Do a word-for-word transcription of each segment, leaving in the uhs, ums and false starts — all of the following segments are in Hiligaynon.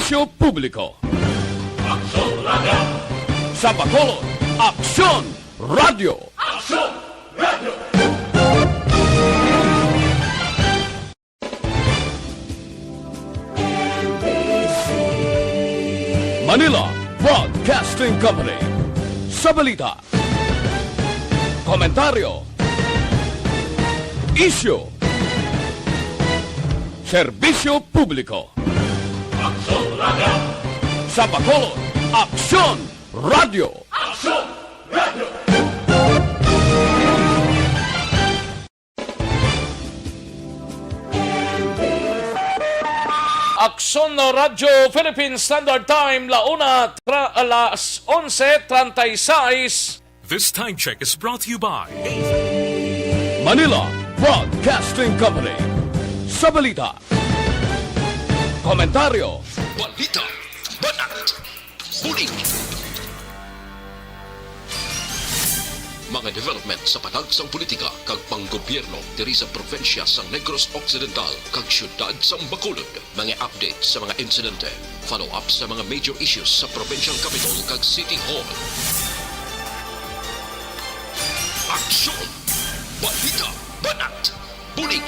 Serbisyo Publiko. Aksyon Radio. Sa Bacolod, Aksyon Radio. Aksyon Radio. Manila Broadcasting Company. Sa balita, komentaryo, isyu, serbisyo publiko. Aksyon Radio. Sa Bacolod, Aksyon Radio. Aksyon Radio. Aksyon Radyo Philippine Standard Time, la una tra-, alas onse treinta y seis. This time check is brought to you by Manila Broadcasting Company. Sa balita, komentaryo, balita, banat, bulig. Mga development sa patagsang politika kag panggobyerno diri sa probinsya sang Negros Occidental kag siyudad sang Bacolod. Mga update sa mga insidente, follow-up sa mga major issues sa provincial capital kag city hall. Aksyon! Balita! Banat! Bulig!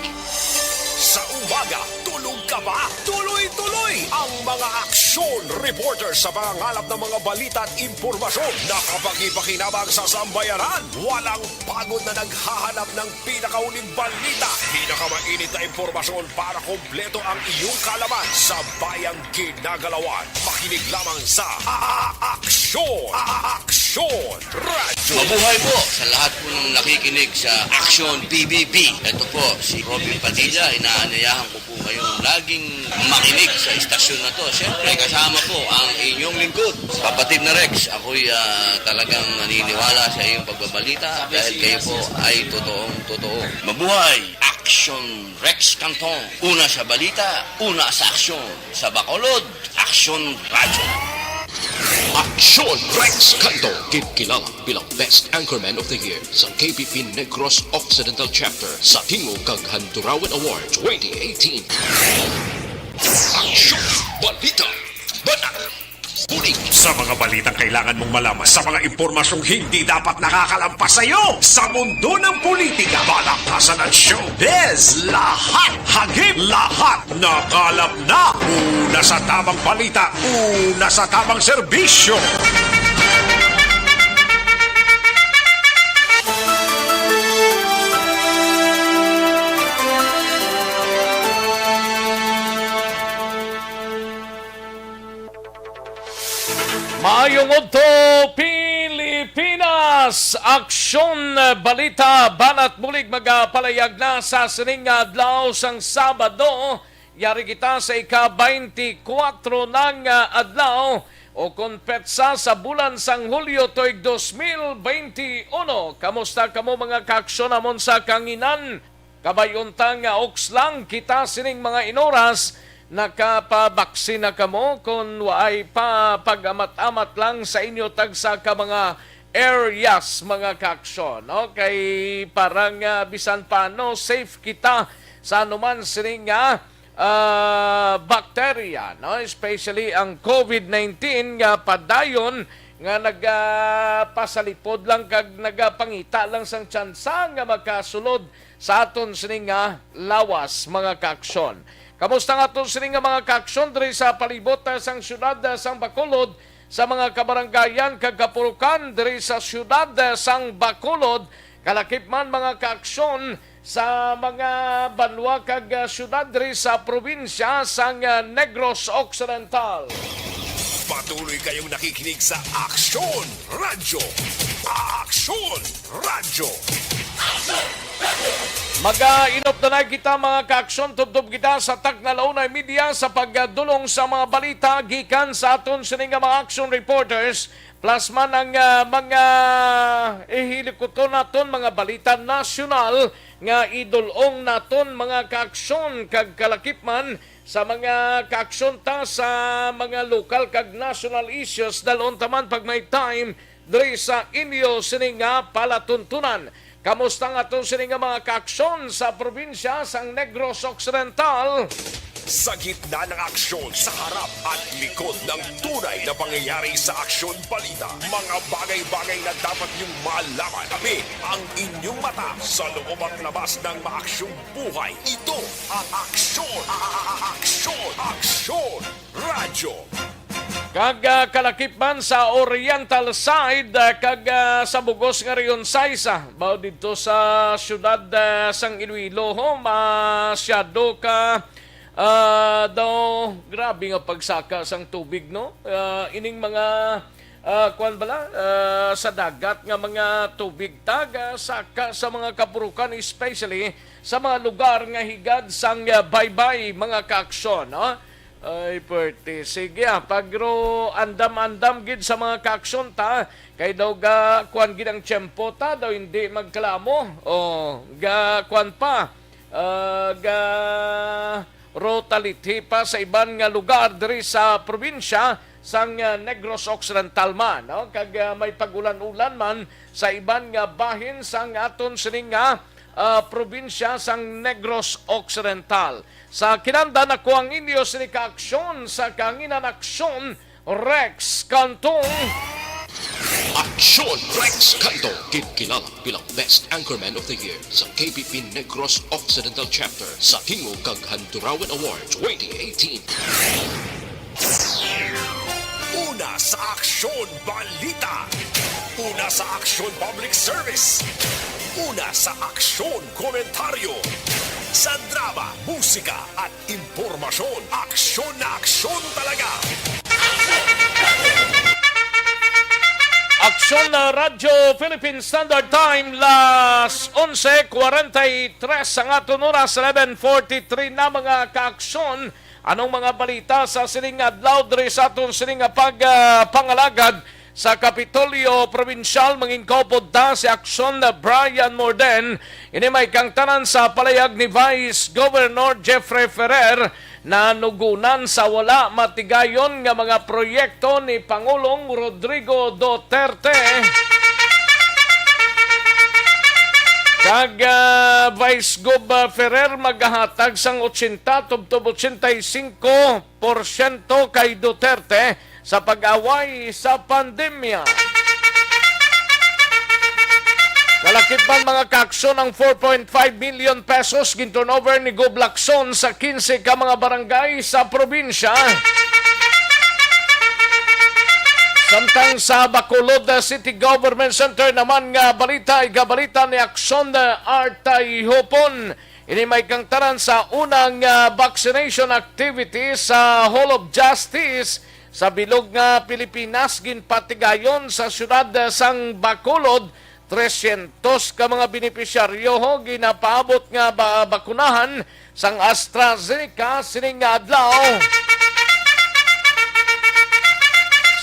Sa umaga, tulog ka ba? Tuloy-tuloy ang mga aksyon reporter sa pangangalap ng mga balita at impormasyon na kapag-ipakinabang sa sambayanan. Walang pagod na naghahanap ng pinakauling balita, pinakamainit na impormasyon para kompleto ang iyong kaalaman sa bayang ginagalawan. Makinig lamang sa A-, A-, Aksyon! A-, A-, Aksyon Radyo! Mabuhay po sa lahat po ng nakikinig sa Aksyon P B B. Ito po si Robin Padilla. Inaanyayahan ko po kayong laging makinig sa istasyon na to. Siyempre, kasama po ang inyong lingkod, kapatid na Rex. Ako'y, ah, talagang naniniwala sa iyong pagbabalita dahil kayo po ay totoong totoo. Mabuhay Aksyon Rex Canton. Una sa balita, una sa aksyon. Sa Bacolod, Aksyon Radyo. Aksyon Rex Canton, gid kilala bilang Best Anchorman of the Year sa K P P Negros Occidental Chapter sa Tingog kag Handurawan Award twenty eighteen. Aksyon! Balita! Banat! Bulig! Sa mga balitang kailangan mong malaman, sa mga impormasyong hindi dapat nakakalampas sa iyo, sa mundo ng politika, balaktasan at showbiz, lahat, hagip, lahat, nakalap na. Una sa tamang balita, una sa tamang serbisyo. Maayong udto, Pilipinas! Aksyon, balita, banat bulig magapalayag na sa sining nga adlaw sang Sabado. Yari kita sa ika-twenty-four nang, ah, adlaw o kon petsa sa bulan sang Hulyo tuig dos mil bente uno. Kamusta kamo, mga kaaksyon namon sa kanginan? Kabay unta nga uks lang kita sining mga inoras, nakapabaksin na kamo? Kon waay pa, pag-amat-amat lang sa inyo tagsa ka mga areas, mga kaaksyon, no? Kay parang, ah, bisan paano, safe kita sa anuman sining nga, ah, bakterya, no? Especially ang covid nineteen nga padayon nga nagapasalipod lang kag nagapangita lang sang tsansa nga makasulod sa aton sini nga lawas, mga kaaksyon. Kamusta nga aton sini nga mga kaaksyon diri sa palibot, ah, sang siyudad, ah, sang Bacolod, sa mga kabarangayan kag kapulokan diri sa siyudad, ah, sang Bacolod, kalakip man, mga kaaksyon, sa mga banwa kag, ah, siyudad diri sa probinsya sang, ah, Negros Occidental. Patuloy kayong nakikinig sa Aksyon Radyo. Aksyon Radyo. Mag-inop na kita, mga kaaksyon, tubtob kita sa takna la una y media sa pagdulong sa mga balita gikan sa aton sini nga mga action reporters, plus man ang, ah, mga ihilikuton naton mga balita nasyonal nga idulong naton, mga kaaksyon, kag kalakip man sa mga kaaksyon ta sa mga lokal kag national issues, dalhon ta man pag may time diri sa inyo sini nga palatuntunan. Kamusta nga aton sini nga mga kaaksyon sa probinsya sang Negros Occidental? Sa gitna ng aksyon, sa harap at likod ng tunay na pangyayari sa Aksyon Balita, mga bagay-bagay na dapat niyong malaman. Tabi ang inyong mata sa loob at labas ng maaksyong buhay. Ito ang Aksyon, a- a- a- Aksyon, Aksyon Radyo. Kag, ah, kalakip man sa Oriental side, ah, kag, ah, sa bugos nga Region sais, ah, bao didto sa siyudad, ah, sang Iloilo, ho, masyado ka, ah, daw grabe nga pagsaka sang tubig, no? Ah, ining mga, ah, kuwan bala, ah, sa dagat nga mga tubig, tag, ah, saka sa mga kapurukan, especially sa mga lugar nga higad sang, ah, baybay, mga kaaksyon, no? Ay, pwerte. Sige, ah, pagro andam-andam gid sa mga kaaksyon ta, kay daw ga kuan gid ang tiyempo ta, daw hindi magkalamo. O, ga kuan pa, ah, ga rotalithi pa sa iban nga lugar diri sa probinsya sang, ah, Negros Occidental man, no? Kag, ah, may pag-ulan-ulan man sa iban nga bahin sang aton sining nga, ah, probinsya sang Negros Occidental. Sa kinandan, ako ang inyo sini ka aksyon sa Kahanginan Aksyon, Rex Cantong. Aksyon, Rex Cantong, ginkilala bilang Best Anchorman of the Year sa K B P Negros Occidental Chapter sa Tingog kag Handurawan Awards twenty eighteen. Una sa Aksyon Balita. Una sa Aksyon Public Service. Una sa Aksyon Komentaryo. Sa drama, musika, at impormasyon, aksyon na aksyon talaga. Aksyon na Radyo Philippine Standard Time, las onse cuarenta y tres ang aton oras, eleven forty-three na, mga kaaksyon. Anong mga balita sa sining adlaw diri sa aton sining nga pag, ah, pangalagad sa Kapitolyo Probinsyal? Mangin kaupod ta si Aksyon na Brian Morden. Ini may kangtanan sa palayag ni Vice Governor Jeffrey Ferrer, nanugunan sa wala matigayon nga mga proyekto ni Pangulong Rodrigo Duterte. Kag, ah, Vice Gov, ah, Ferrer magahatag sang ochenta tubtob ochenta y cinco porsyento kay Duterte sa pag-away sa pandemya. Kalakip man, mga kaaksyon, ang four point five million pesos ginturnover ni Gov Lacson sa quince ka mga barangay sa probinsya. Samtang sa Bacolod, uh, City Government Center naman nga balita, igabalita ni Aksyon, uh, Artay Hopon. Ini may kangtaran sa unang, uh, vaccination activity sa Hall of Justice sa bilog nga Pilipinas, ginpatigayon sa siyudad, uh, sang Bacolod. Trescientos ka mga benepisyaryo, ho, ginapaabot nga ba-, bakunahan sang AstraZeneca sining nga adlaw.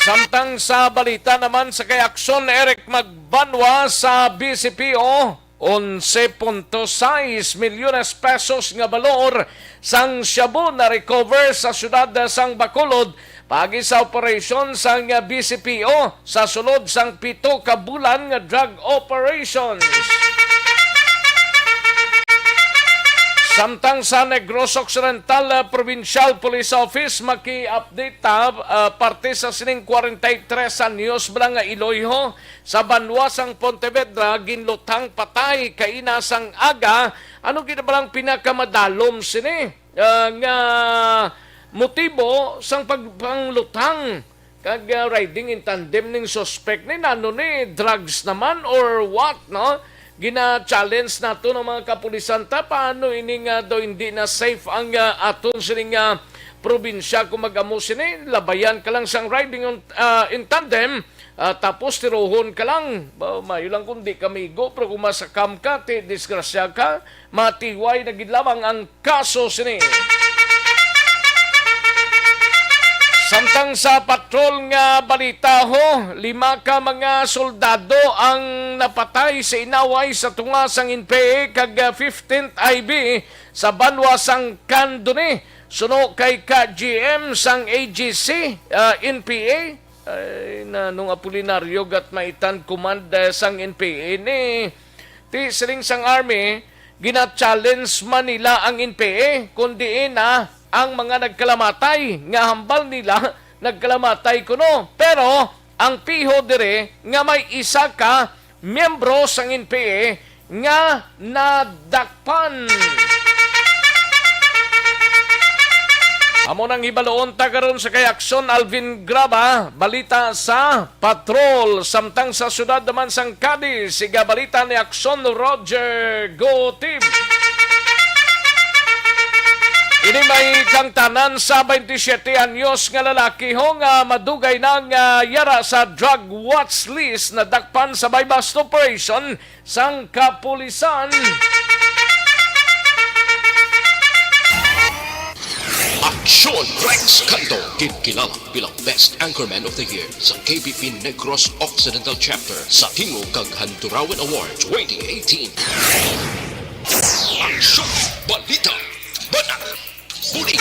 Samtang sa balita naman sa kay Aksyon, Eric Magbanwa sa B C P O, onse punto sais milyones pesos nga balor sang shabu na-recover sa siyudad sang Bacolod paagi sa operasyon sang B C P O sa sulod sang pito ka bulan nga drug operations. Samtang sa Negros Occidental, ah, Provincial Police Office, maki-update ta, ah, parte sa sining kwarenta y tres anyos bala nga iloy, ho, sa banwa sang Pontevedra, ginluthang patay kaina sang aga. Ano gid bala ang pinakamadalom sini, ah, nga motibo sang pag-, pangluthang kag, ah, riding in tandem ning suspect ni? Nano ni, drugs naman or what, no? Gina-challenge nato ng mga kapulisan ta, paano ini nga daw hindi na safe ang, ah, aton sining, ah, probinsya kung mag-amo sini? Labayan ka lang sang riding on, ah, in tandem, ah, tapos tirohon ka lang. Ba, mayo lang kung di ka maigo, pero kung masakam ka, ti disgrasya ka, matiway na gid lamang ang kaso sini. Samtang sa patrol nga balita, ho, lima ka mga soldado ang napatay sa inaway sa tunga sang N P A kag, ah, fifteenth I B sa banwa sang Candoni, suno kay ka G M sang A G C, ah, N P A. Ay, Nanong Apolinario, gat maitan command, eh, sang N P A ni. Ti siling sang Army, gina-challenge man nila ang N P A, kun diin na ang mga nagkalamatay nga hambal nila nagkalamatay kuno. Pero ang piho diri nga may isa ka miyembro sang N P A nga nadakpan. Amo nang hibaluon ta karon sa kay Aksyon Alvin Graba, balita sa patrol, samtang sa syudad naman sang Cadiz, siga balita ni Aksyon Roger Gutib. Ini may kangtanan sa twenty-seven anyos nga lalaki ho nga madugay na nga yara sa drug watch list, nadakpan sa buy-bust operation sang kapulisan. Aksyon Rex Canto, ginkilala bilang Best Anchorman of the Year sa K B P Negros Occidental Chapter sa Tingog kag Handurawan Award twenty eighteen. Aksyon! Balita! Banat! Bulig!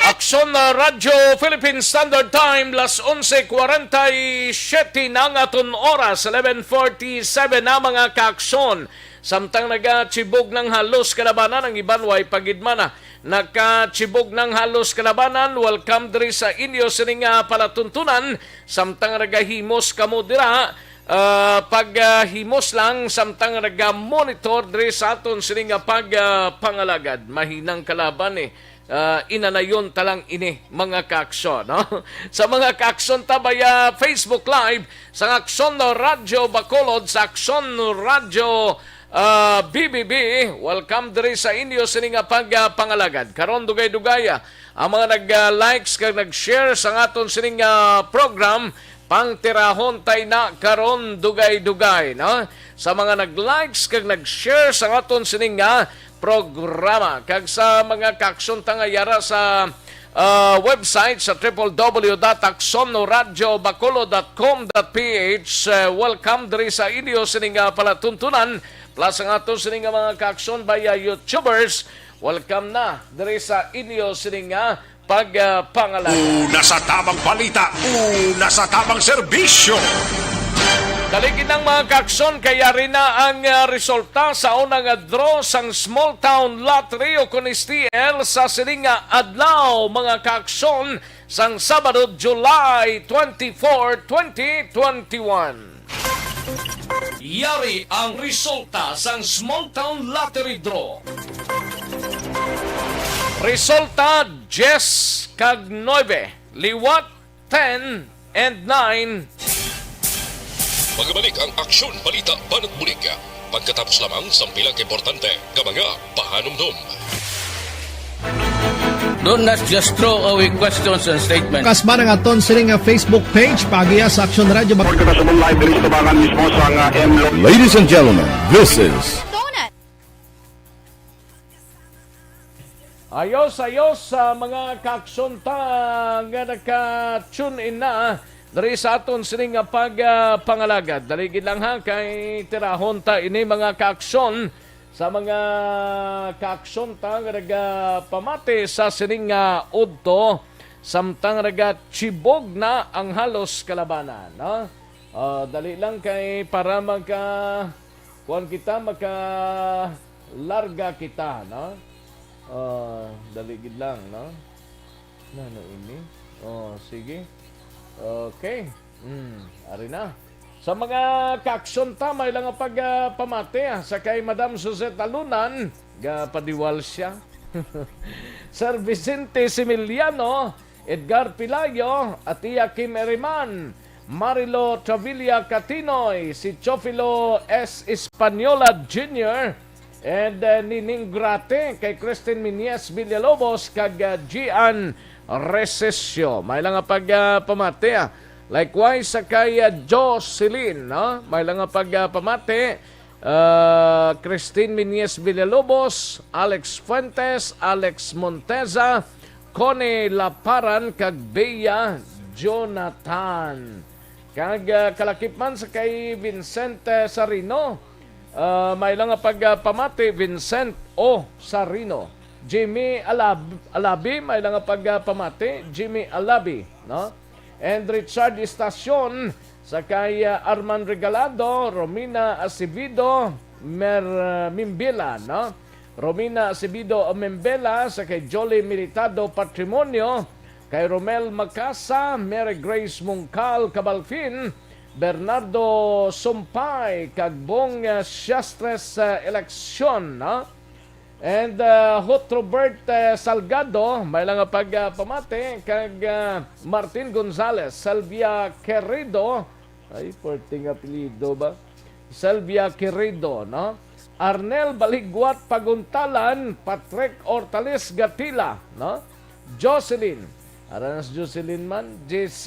Aksyon na Radyo Philippine Standard Time, las onse cuarenta y siete na ang aton oras, eleven forty-seven na, mga kaaksyon. Samtang nagachibog ng halos kalabanan, ang iban way pagidmana. Nakachibog ng halos kalabanan, welcome diri sa inyo sining, ah, palatuntunan. Samtang nagahimos kamo dira, ah, paghimos lang samtang naga-monitor diri sa aton sini nga pag, ah, pangalagad. Mahinang kalaban, eh. Ah, inanayon ta lang ini, mga kaaksyon, no? Sa mga kaaksyon ta via Facebook Live, sa Aksyon Radyo Bacolod, sa Aksyon Radyo, ah, B B B, welcome diri sa inyo sini nga pag, ah, pangalagad. Karon, dugay-dugay, ah, ang mga nag, ah, likes kag nag-share sa aton sining, ah, program, pangtirahon tay na karon dugay-dugay, no? Sa mga nag-likes kag nag-share sa aton sining nga programa, kag sa mga kaaksyon ta nga yara sa, ah, website sa triple W dot aksyon radyo bacolod dot com dot P H, ah, welcome diri sa inyo sining nga palatuntunan, plus ang aton sining nga mga kaaksyon via YouTubers, welcome na diri sa inyo sining nga pag, ah, pangalagad. Una sa tamang balita, una sa tamang serbisyo. Dali gid lang, mga kaaksyon, kay yari na ang, ah, resulta sa una nga draw sang Small Town Lottery o kon S T L sa sining nga adlaw, mga kaaksyon, sang Sabado, July twenty-four, twenty twenty-one. Yari ang resulta sang Small Town Lottery Draw. Resulta, diyes kag nuebe, liwat, ten, and nine. Magbalik ang Aksyon Balita Banat Bulig pagkatapos lamang sang pila ka importante nga mga pahanumdom. Do not just throw away questions and statements. Kasba ang aton sini nga Facebook page, paagiha sa Aksyon Radyo Bac- Report kita sa live diri sa tubangan mismo sa nga M Lo- Ladies and gentlemen, this is Donut. Ayos, ayos, sa mga kaaksyon ta nga naka-tune in na diri sa aton sini nga pag, ah, pangalagad. Dali gid lang, ha, kay tirahon ta ini, mga kaaksyon, sa mga kaaksyon ta nga nagapamati sa sining nga udto, samtang nagachibog na ang halos kalabanan, no? Ah, dali lang kay para magka, kuwan kita, maka larga kita, no? Ah, dali gid lang, no? Nano ini? Oh, sige. Okay. Hmm, ari na. Sa mga kaaksyon ta, may lang nga pag, ah, pamati, ah, sa kay Madam Suzette Alunan, gapadiwal siya. Sir Vicente Similiano, Edgar Pilayo, Atia Kim Eriman, Marilo Travilla Catinoy, si Chofilo S. Española Junior, and, uh, Nining Grate, kay Christine Miñez Villalobos, kag, uh, Gian Recesio. May lang nga pag, uh, pamati, ah. Likewise, sa kay, uh, Jocelyn, no? May lang nga pag, uh, pamati. Ah, Christine Miñez Villalobos, Alex Fuentes, Alex Monteza, Connie Laparan, kag Bea Jonathan. Kag, ah, kalakip man sa kay Vincent, eh, Sarino. Ah, may lang nga pag, ah, pamati, Vincent O. Sarino. Jimmy Alab-, Alabi, may lang nga pag, ah, pamati, Jimmy Alabi, no? And Richard Estacion, sa kay, ah, Arman Regalado, Romina Acevedo, Mer, ah, Mimbila, no? Romina Acevedo Membela, sa kay Jolly Militado Patrimonio, kay Romel Macasa, Mary Grace Mungkal Cabalfin, Bernardo Sumpay, kag Bong, uh, Siastres, uh, Eleksyon, no? And, uh, Hot Robert, uh, Salgado, may lang nga pagpamati, kag, uh, Martin Gonzales, Salvia Querido, ay, perting apelyido ba? Salvia Querido, no? Arnel Baligwat Paguntalan, Patrick Hortales Gatila, no? Jocelyn. Aranas Jocelyn man, J C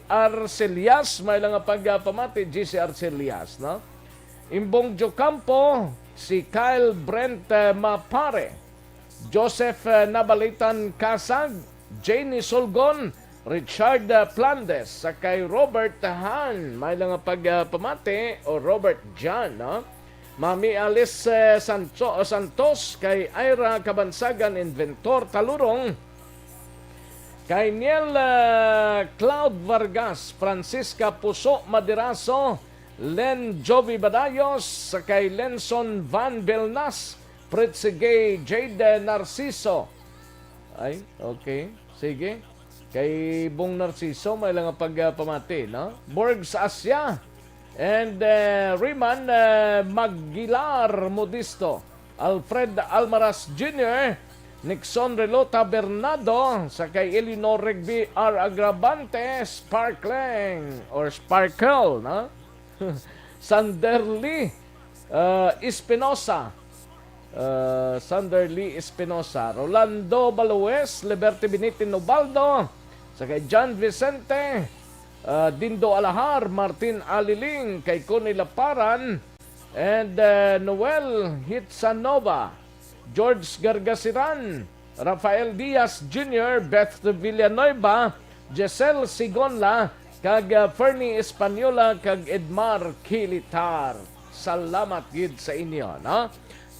Arcelias, may lang nga pagpamati, J C Arcelias, no? Imbong Jocampo, si Kyle Brent, eh, Mapare, Joseph, eh, Nabalitan Kasag, Janie Sulgon, Richard, eh, Plandes, sa kay Robert Han, may lang nga pagpamati, o Robert John, no? Mami Alice, eh, Sancho-, Santos, kay Ira Kabansagan, Inventor Talurong, kay Niel, eh, Cloud Vargas, Francisca Puso Madiraso, Len Jovi Badayos, sa kay Lenson Van Belnas, Pritzy Gay, Jade Narciso. Ay, okay. Sige. Kay Bong Narciso, may lang nga pagpamati, no? Borgs Asia and, eh, Riman, eh, Maggilar Modisto, Alfred Almaraz Junior, Nixon Relota Bernardo, sa kay Eleanor Rigby R Agravante, Sparkling or Sparkle, no? Sander Lee, uh, Espinosa, uh, Sander Lee Espinosa, Rolando Balues, Liberty Binitin Ubaldo, sa kay John Vicente, uh, Dindo Alahar, Martin Aliling, kay Connie Laparan, and, uh, Noel Hitsanova, George Gargasiran, Rafael Diaz Junior, Beth Villanueva, Giselle Sigonla, kag, uh, Fernie Española, kag Edmar Kilitar. Salamat gid sa inyo, no?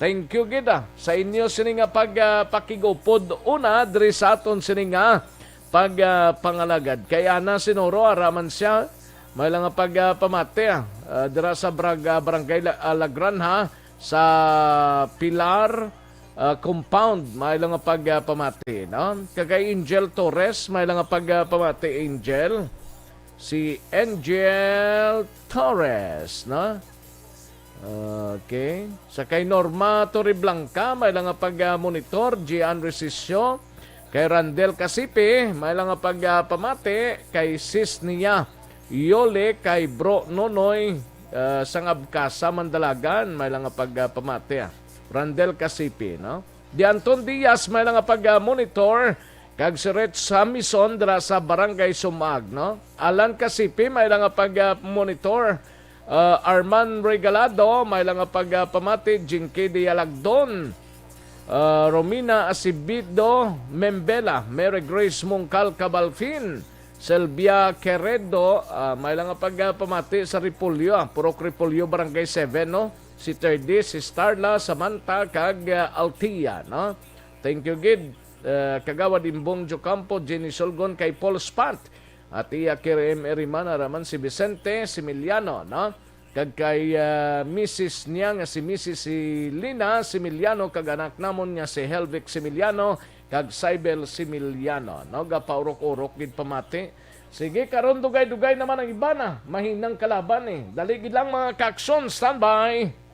Thank you gid, ah, sa inyo sini nga pag, ah, pakigupod una diri sa aton sini nga pag, ah, pangalagad. Kay ana sinuro, ara man siya, may lang nga pag, ah, pamati, ah, ah, dira sa brag-, ah, barangay La-, ah, Lagranha, sa Pilar, ah, compound, may lang nga pag, ah, pamati, no? Kag kay Angel Torres, may lang nga pag, ah, pamati, Angel. Si Angel Torres, no? Okay. Sa kay Norma Torreblanca, may lang nga pag, ah, monitor, Gian Resisio. Kay Randel Casipi, may lang nga pag, ah, pamati. Kay sis niya, Yole, kay Bro Nonoy, ah, sang Abcasa, Mandalagan, may lang nga pag, ah, pamati, ah. Randel Casipi, no? Dianton Diaz, may lang nga pag, ah, monitor. Kag si Rich Samison dira sa Barangay Sumag, no? Alan Casipi, may lang nga pag, ah, monitor. Ah, Arman Regalado, may lang nga pag, ah, pamati. Jinky Dialagdon, ah, Romina Acevedo Membela, Mary Grace Mungkal Cabalfin, Sylvia Queredo, ah, may lang nga pag, ah, pamati sa Repolyo, ah, Purok Repolyo, Barangay seven, no? Si Terdi, si Starla, Samantha, kag, ah, Althea, no? Thank you gid, ah, Kagawad Imbong Jocampo, Jenny Solgon, kay Paul Spant, at iya Kir M. Erimana, raman si Vicente Similiano, no? Kag kay, ah, misis niya nga si Misis si Lina Similiano, kag anak namon nga si Helvic Similiano, kag Cybel Similiano, no? Gapaurok-urok gid pamati. Sige, karon dugay-dugay naman ang iba na. Mahinang kalaban, eh. Dali gid lang, mga kaaksyon. Standby.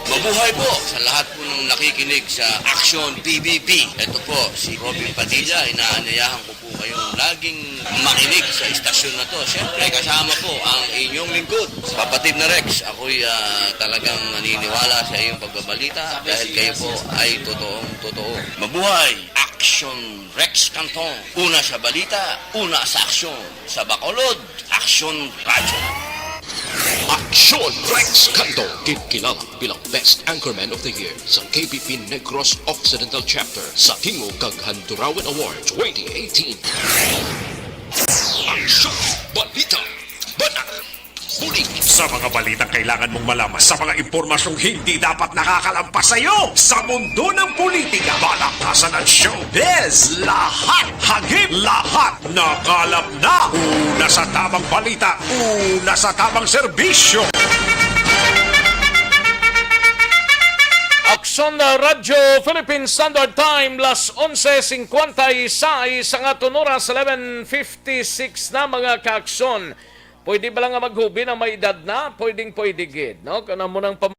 Mabuhay po sa lahat po ng nakikinig sa Action P B B. Ito po si Robin Padilla. Inaanyayahan ko po kayong laging makinig sa istasyon na to. Siyempre, kasama po ang inyong lingkod, Kapatid na Rex. Ako'y, ah, talagang naniniwala sa iyong pagbabalita dahil kayo po ay totoong totoo. Mabuhay! Action Rex Canton. Una sa balita, una sa aksyon. Sa Bacolod, Action Radyo. Action Rex Canton, kinkilala bilang Best Anchorman of the Year sa K P P Negros Occidental Chapter sa Tingog kag Handurawan Award twenty eighteen. Ang show, balita, banat, bulig. Sa mga balitang kailangan mong malaman, sa mga impormasyong hindi dapat nakakalampas sa iyo, sa mundo ng politika, balakasan at showbiz, lahat hagip, lahat nakalap na. Una sa tamang balita, una sa tamang serbisyo. Aksyon na Radyo Philippine Standard Time, las onse cincuenta y seis ang aton oras, eleven fifty-six na, mga kaaksyon. Pwede ba lang nga maghubi na may edad na? Pwedeng pwede gid, no? Kana mo nang pam-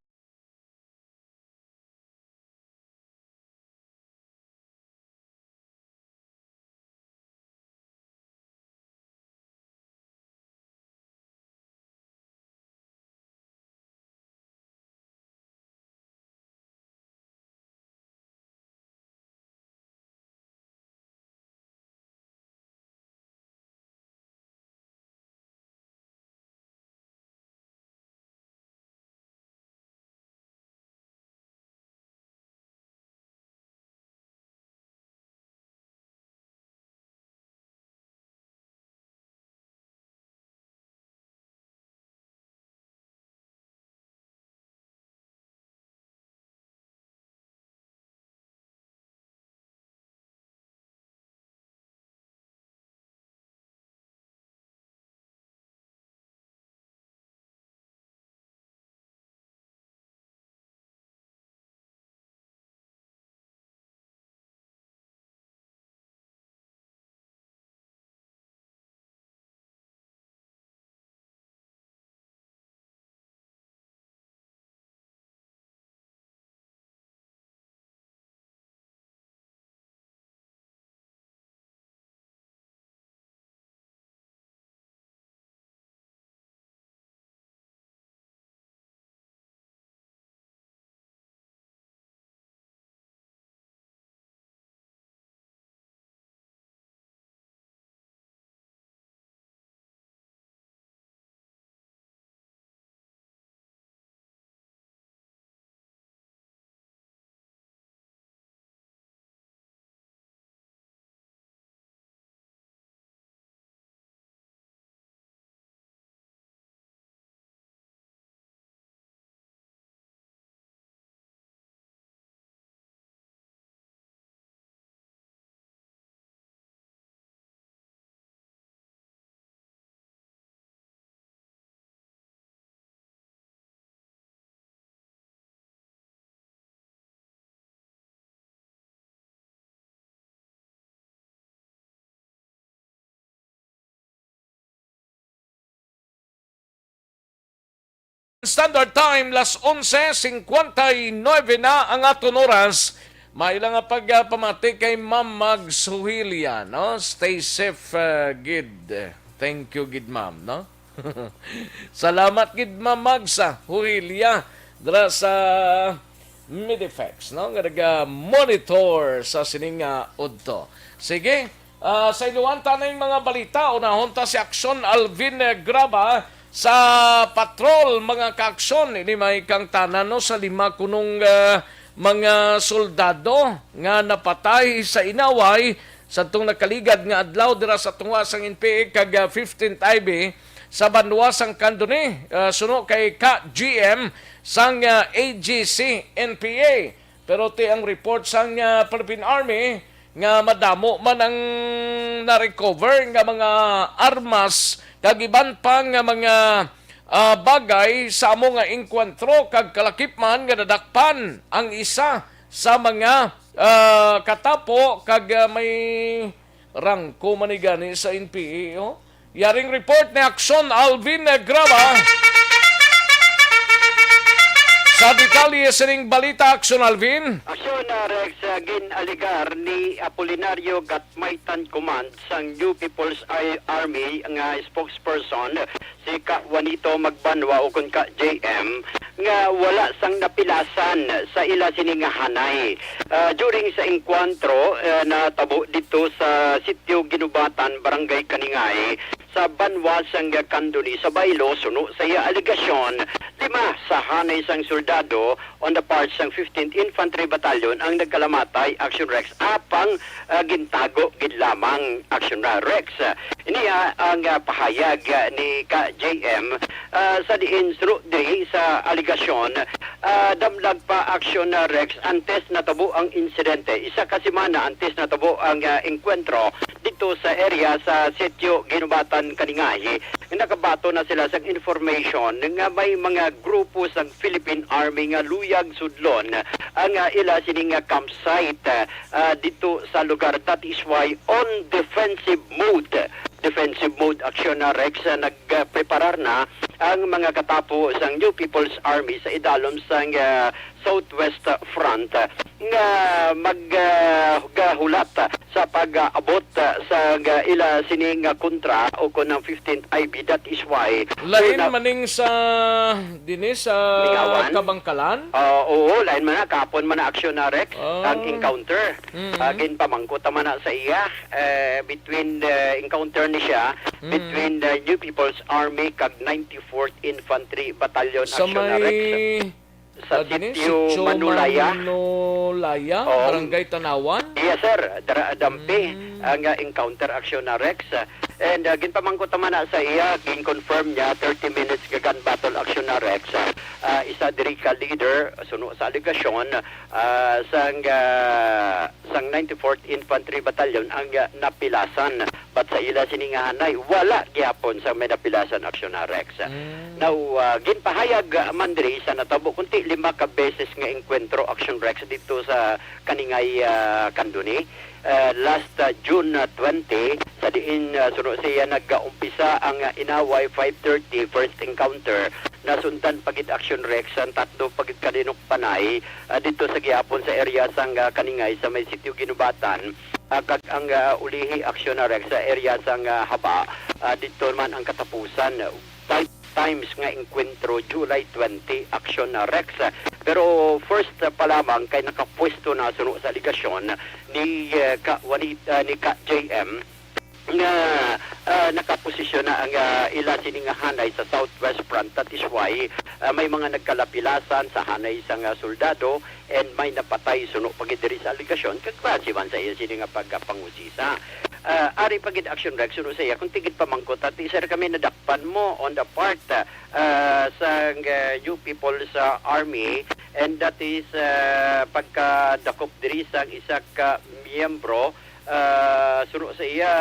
Standard Time, las onse cincuenta y nueve na ang aton oras. May lang nga pagpamati kay Ma'am Mags Huhilia, no? Stay safe, uh, gid. Thank you gid, ma'am, no? Salamat gid, Ma'am Mags, ah, Huhilia, dira sa Midifex, no? Nga naga-monitor sa sining, ah, udto. Sige, ah, sa iluhan ta na yung mga balita, unahon ta si Aksyon Alvin, eh, Graba sa patrol, mga kaaksyon. Ini may kangtanan, no, sa lima kunong, ah, mga soldado nga napatay sa inaway sa tong nakaligad nga adlaw dira sa tunga sang N P A kag, ah, fifteenth I B sa banwa sang Candoni, ah, suno kay ka G M sang, ah, A G C N P A. Pero ti ang report sang, ah, Philippine Army nga madamo man ang na-recover nga mga armas kag iban pa nga mga, ah, bagay sa amo nga engkwentro kag kalakip man nga nadakpan ang isa sa mga, ah, katapo kag, ah, may rangko man ni gani sa N P A, oh. Yaring report ni Aksyon Alvin Graba. Sa detalye sining balita, Aksyon Alvin. Aksyon, ah, Rex, ah, gin-aligar ni Apolinario Gatmaitan Command sang New People's Ar-, Army nga spokesperson si Ka Juanito Magbanwa o kon Ka J M nga wala sang napilasan sa ila sini nga hanay. Ah, during sa engkwentro, ah, natabo dito sa Sitio Ginubatan, Barangay Kaningay, sa banwa sang Candoni sa Bailo, suno sa iya alegasyon, lima sa hanay sang soldado on the part sang fifteenth Infantry Battalion ang nagkalamatay, Action Rex, apang, ah, gintago gid lamang, Action Rex. Iniya ang, ah, pahayag, ah, ni ka J M, ah, sa diin suno diri sa alegasyon, ah, damlag pa, Action, ah, Rex, antes natabo ang insidente. Isa ka semana antes natabo ang, ah, engkwentro dito sa area sa Sitio Ginubatan, Kaningay. Nakabaton na sila sang information nga may mga grupo sang Philippine Army nga luyag sudlon ang, ah, ila sini nga campsite, ah, dito sa lugar. That is why on defensive mode, defensive mode, Action, ah, Rex, ah, nagpreparar na ang mga katapo sang New People's Army sa idalom sang, ah, Southwest Front, ah, nga mag, ah, gahulat sa pag-abot, ah, sa, ah, ila sini nga kontra o kon ang fifteenth I B. That is why Lain na- maning sa, dinhi sa Mingawan? Kabangkalan? Ah, oo, lain man na, kahapon man na, Action, ah, Rex, ang Ah. encounter. Mm. Ah, ginpamangkot naman na sa iya, eh, between the encounter ni siya, Mm. between the New People's Army kag ninety-fourth Infantry Battalion, Sa Action, ah, Rex. may Sa Ah, dinhi, Sitio Sitio Manulaya. Manulaya, Oo. Barangay Tanawan? Yes, sir. Dara, Dampi, Mm. ang, ah, encounter, Action, ah, Rex. And, ah, ginpamangkot naman na sa iya, gin-confirm niya, thirty minutes nga gun battle, Action, ah, Rex. Ah, isa diri ka leader, suno sa alegasyon, ah, sang, ah, sang ninety-fourth Infantry Battalion ang, ah, napilasan. But sa ila sini nga hanay, wala gihapon sa may napilasan, Action, ah, Rex. Mm. Now, ah, ginpahayag, ah, man diri sa natabo kunti lima ka beses nga engkwentro, Action Rex, dito sa Kaningay, ah, Candoni. Ah, last, ah, June, ah, twenty, sa diin, ah, suno siya nagaumpisa ang, ah, inaway, five thirty, first encounter. Nasundan pa gid, Action Rex, ang tatlo pa gid ka dinukpanay, ah, dito sa gihapon sa area sang, ah, Kaningay sa may Sitio Ginubatan. Ah, kag ang, ah, ulihi, Action, ah, Rex, sa area sang, ah, Haba, ah, dito man ang katapusan. Five times nga engkwentro, July twenty, Action, ah, Rex. Pero first, ah, pa lamang kay nakapwesto na suno sa alegasyon ni, ah, ka, Juanit-, ah, ni ka J M nga, ah, nakaposisyon na ang, ah, ila sini nga hanay sa Southwest Front. That is why, ah, may mga nagkalapilasan sa hanay sang, ah, soldado. And may napatay suno pa gid diri sa alegasyon, kag base man sa iya sini nga pagpangusisa. Ah, ari pa gid, Action Rex, suno sa iya, kung tigid pamangkot, ati, sir, kami nadakpan mo on the part, ah, sa, ah, New People's, ah, Army, and that is, ah, pagkadakop diri sang isa ka miyembro, ah, suno sa iya,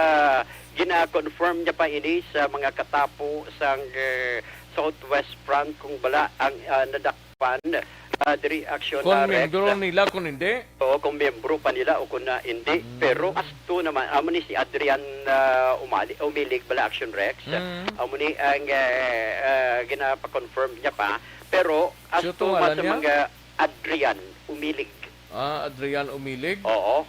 gina-confirm niya pa ini sa mga katapo sang, ah, Southwest Front kung bala ang, ah, nadak-, pan, ah, diri, Action, Kung ah, Rex. Miyembro nila, kung hindi? Oo, kung miyembro pa nila o kung, ah, hindi. Mm. Pero asto naman, amo ni si Adrian, ah, Umali-, Umilig bala, Action Rex. Mm. Amo ni ang, eh, ah, ginapa-confirm niya pa. Pero asto man sa mga Adrian Umilig. Ah, Adrian Umilig? Oo.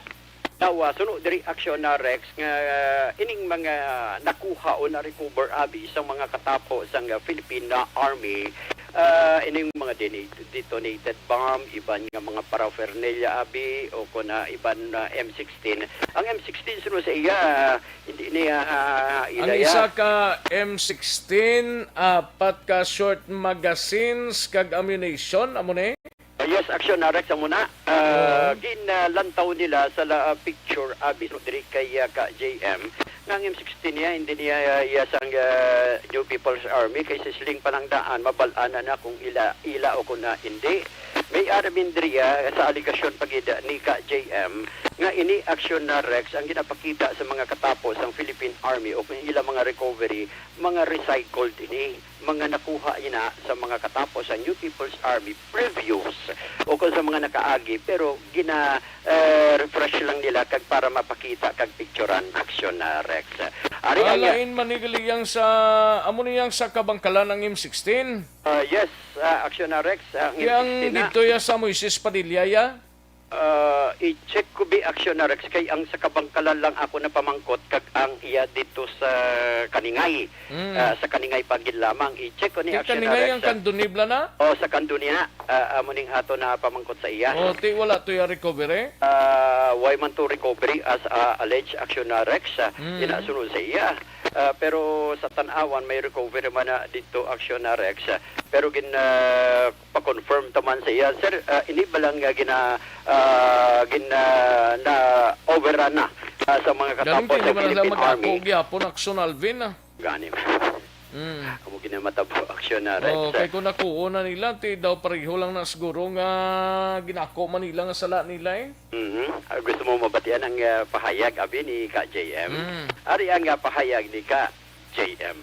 Now, ah, suno diri, Action, ah, Rex, nga, ah, ining mga nakuha o na-recover abi sa mga katapo sang, ah, Philippine, ah, Army, ah, ining mga deni-, detonated bomb, iban nga mga paraphernalia abi, o kon, ah, iban, ah, M sixteen. Ang M sixteen, suno sa iya, ah, hindi niya, ah, Ang ilaya. Isa ka M sixteen, apat ka short magazines, kag ammunition, amo ni? Ah, yes, Action, ah, Rex, amo na. Ah, Oo. Gin, ah, lantaw nila sa la, ah, picture, ah, mismo diri kay, ah, ka J M, nga ang M sixteen niya, hindi niya, ah, iya sang, ah, New People's Army, kay sisling pa lang daan, mabal-an na na kung ila, ila o kung, ah, hindi. May aramin diri, ah, sa alegasyon pa gid ni ka J M, nga ini, Action, ah, Rex, ang ginapakita sa mga katapo sang Philippine Army o kung ila mga recovery, mga recycled ini, mga nakuha ina sa mga katapo sa New People's Army previous o kung sa mga nakaagi, pero gina, eh, refresh lang nila kag para mapakita kag picturan, Action, ah, Rex. Ari Ah, ang, lain man ni gali yang sa, amo ni yang sa Kabangkalan ang M sixteen? Ah, yes, ah, Action, ah, Rex, ang Yang M sixteen na. Dito ya sa Moises Padilla ya? Ah, i-check ko bi, Action Rex, kay ang sa Kabangkalan lang ako napamangkot, kag ang iya dito sa Kaningay, Mm. ah, sa Kaningay pa gid lamang. I-check ko ni Di Action Kaningay Rex, ang ah. Kandunibla na? Oh, sa Kanduniha, ah, amo ning ato na pamangkot sa iya. Oh, ti wala to ya recovery? Ah, way man to recovery as, ah, alleged, Action Rex, ah, Mm. ina sunod sa iya. Ah, pero sa tan-awan, may recovery man na dito, Action Rex, ah, pero gin, ah, pa-confirm ta man sa iya. Sir, ah, ini ba lang nga gina-, ah, gin-, ah, na-overrun na, ah, sa mga Galing katapo kay sa hindi man sila Philippine magako Army? Gyapon, Action Alvin, ah. Gani. Mm. Amo ginamatabo, Action Rex, Oh, ah. Kay kung nakuha na nila, ti daw pareho lang na siguro nga ginako man nila nga sala nila, eh. Mhm. Ah, gusto mo mabatian ang, ah, pahayag, abi, ni Ka J M? Mm. Ari ang, ah, pahayag ni Ka J M.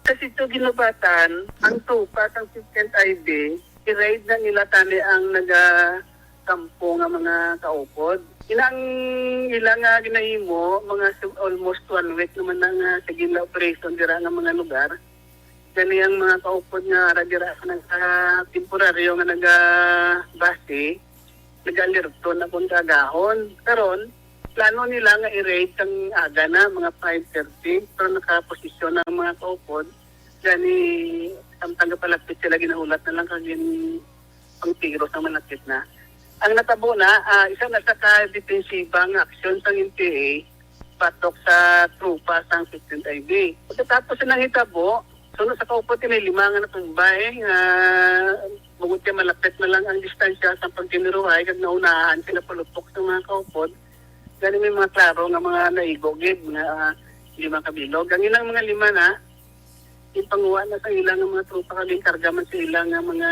Sa Sitio Guinobatan, ang tropa sang fifteen I B, i-raid na nila tani ang nagakampo nga mga kaupod. Inang ila nga ginahimo, mga su-, almost one week naman na nga sige nila operation dira nga mga lugar. Gani ang mga kaupod nga ara dira sa nagka-, temporaryo nga nagabase, nag-alerto na kung kaagahon. Karon, plano nila nga i-raid sang aga na, mga five thirty, pero nakaposisyon na ang mga kaupod. Gani, samtang gapalapit sila, ginahulat na lang kag gin-, pang tiro sa malapit na. Ang natabo na, ah, isa na sa ka-depensiba nga aksyon sang N P A batok sa tropa sang fifteen I B. Pagkatapos sa nahitabo, suno sa kaupod, may lima nga natumba, eh, nga bukod kay malapit na lang ang distansya sa pagtiniruhay, kag naunahan sila palutok sa mga kaupod. Gani may mga klaro nga mga naigo gid, mga, ah, lima ka bilog. Ang ilang mga lima na, ginpanguha na sa ila nga mga tropa, kag ginkarga man sa ila nga mga,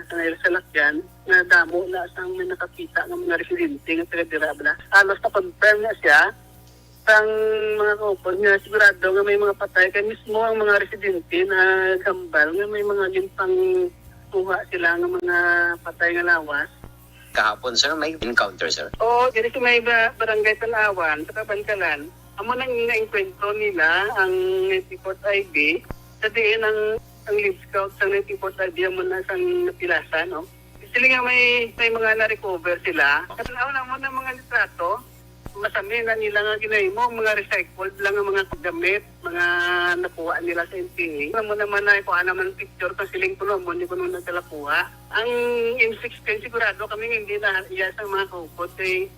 sa ila salakyan, nga damo na sang may nakakita nga mga residente nga taga dira bala. Halos na-confirm na siya sang mga kaupod nga sigurado nga may mga patay, kay mismo ang mga residente naghambal nga may mga ginpangkuha sila nga mga patay nga lawas. Kahapon, sir, may encounter, sir? Oo, diri sa may ba-, barangay Palawan, sa Kabankalan. Amo nang naengkwentro nila ang ninety-fourth I B, sa diin ang, ang lead scout sa ninety-fourth I B amo na sang napilasan, no? Sila nga may, may mga na-recover sila. Katanaw na mo ng mga litrato, masami na nila nga ginahimo, mga recycled lang ang mga gamit, mga nakuha nila sa N P A. Amo naman na, kuha naman picture, pasiling ko naman, di ko naman nagkalakuha. Ang M sixteen, sigurado kami nga hindi na iya sa mga kaupod kay